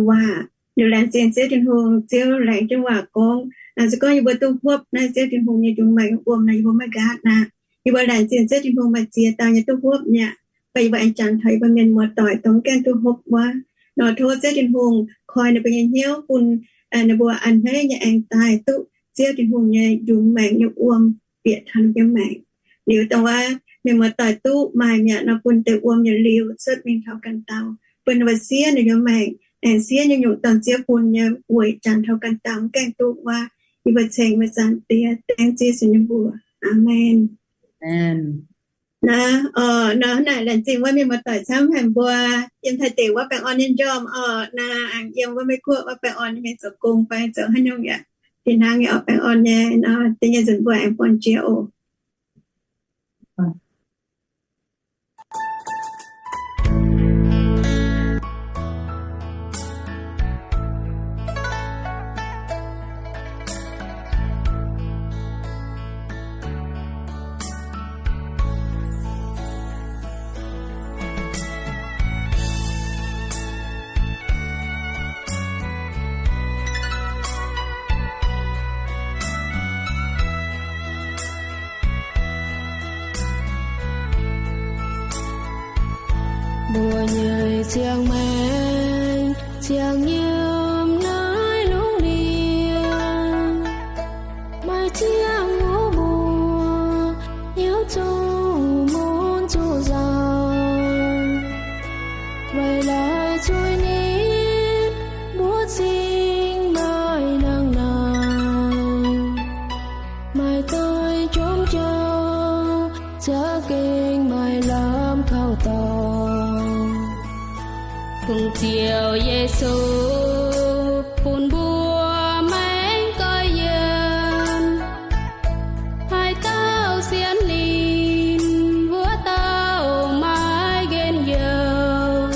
waac. Liuz laengz zingh Ziouv Tin-Hungh, Ziouv laengz jienv waac gorngv, se gorngv yie mbuo duqv hopv naaiv Ziouv Tin-Hungh nyei njungh maengc wuom nor, yie mbuo maiv nqaatv aqv. Yie mbuo laengz zingh Ziouv Tin-Hungh maaih ziex dauh nyei duqv hopv mi'aqv, mv baac yie mbuo aengx jangx taux yie mbuo mienh muoz-doic dongh mv gaengh duqv hopv wuov. Nor tov Ziouv Tin-Hungh koi ninh mbuo nyei hnyouv bun ninh mbuo a'hneiv nyei aengx daaih duqv Ziouv Tin-Hungh nyei njungh maengc nyei wuom bieqc taux ninh mbuo nyei maengc. Liuz dongh wuov mienh muoz-doic duqv maaih mi'aqv nor, bun deix wuom yietc liuz cuotv mingh taux ganh dauh, bun ninh mbuo siev ninh mbuo nyei maengc, aengx siev nyei nyungc dorn-ziouv bun nyei weic jangx taux ganh dauh mv gaengh duqv wuov. Yie mbuo ceng meih Zaangc Diex dengv Ziouv Yesu nyei mbuox. Aamen. Naaiv, naaiv, naaiv laengz zingh wuov mienh muoz-doic camv haic mbuo yiem Taiv deic wuov baengh orn nyei njormh oc. Naaiv aengx yiem wuov Meiv Guoqv wuov baengh orn nyei mienh zoux gong fai zoux haaix nyungc yaac fih hnangv nyei oc. Baengh orn nyei nor, da'nyeic nzunc mbuo aengx buangh jiex oc. Mbuo nyei ziangh maengc ziangh nyiemv naaiv lungh ndiev, maaih ziangh hoc mbuo hnyouv zungv mun zuqc nzauh. Weic laaix zuiz nyei mbuo cingx maaih nangh naaic, maaih doix jomc jauv za'gengh maaih lamh kaux dorngx. Kungx Ziouv Yesu bun mbuo maengx goiv yiem, haaix dauh sienx ninh, wuov dauh maiv nqemh youh.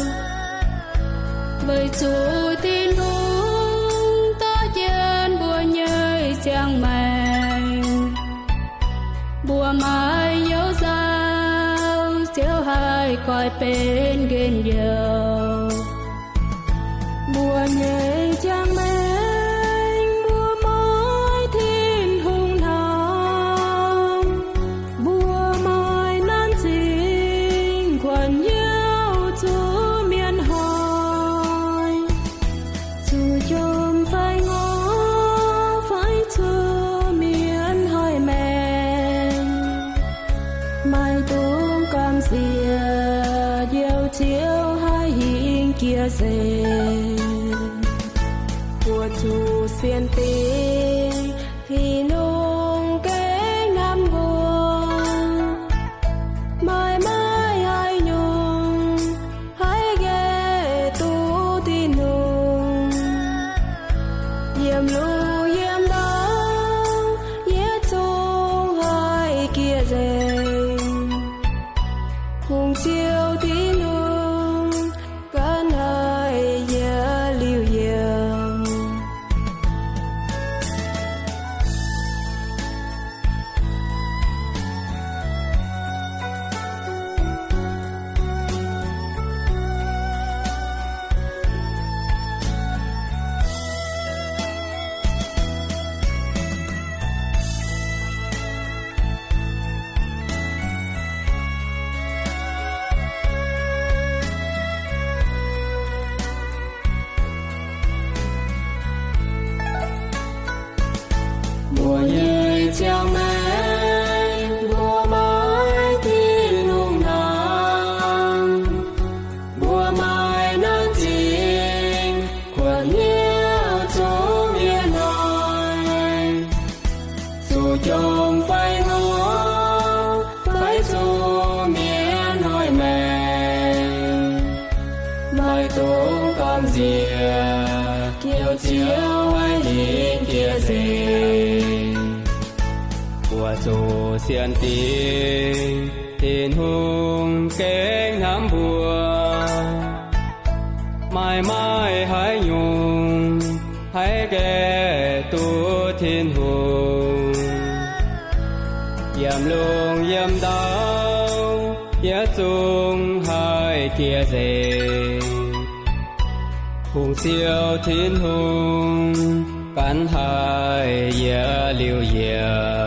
Weic zuqc Tin-Hungh dorh jienv mbuo nyei ziangh maengc, mbuo maiv hnyouv nzauh, Ziouv haih goiv benx nqemh youh. Mbuo nyei ziangh maengc mbuo maaih Tin-Hungh hnamv, mbuo maaih nanv zingh kuonx hnyouv zuqc mienh hnoi. Zuqc jomc fai ngorc fai zuqc mienh hnoi maengc, maaih dungx gamh nziex Njoux Ziouv haih hingh jiex nzengc. Buoz-zuqc sienx fingx Tin-Hungh gengh hnamv mbuo, maaih maiv haaix nyungc haih nqaih duqv Tin-Hungh. Yiem lungh yiem ndau, yie zungv haih jiex nzengc. Kungx Ziouv Tin-Hungh ganh haih yietc liuz yiem. Mbuo nyei ziangh maengc mbuo maaih Tin-Hungh hnamv, mbuo maaih nanv zingh kuonx hnyouv zuqc mienh hnoi. Zuqc jomc fai ngorc fai zuqc mienh hnoi maengc, maaih dungx gamh nziex Njoux Ziouv haih hingh jiex nzengc. Mbuo zuqc sienx dingc Tin-Hungh gengh hnamv mbuo. Maaih maaih haaix nyungc haih nqaeqv duqv Tin-Hungh? Yiem lungh yiem ndau, yietc zungv haih jiex nzengc. Kungx Ziouv Tin-Hungh ganh haih yietc liuz yiem.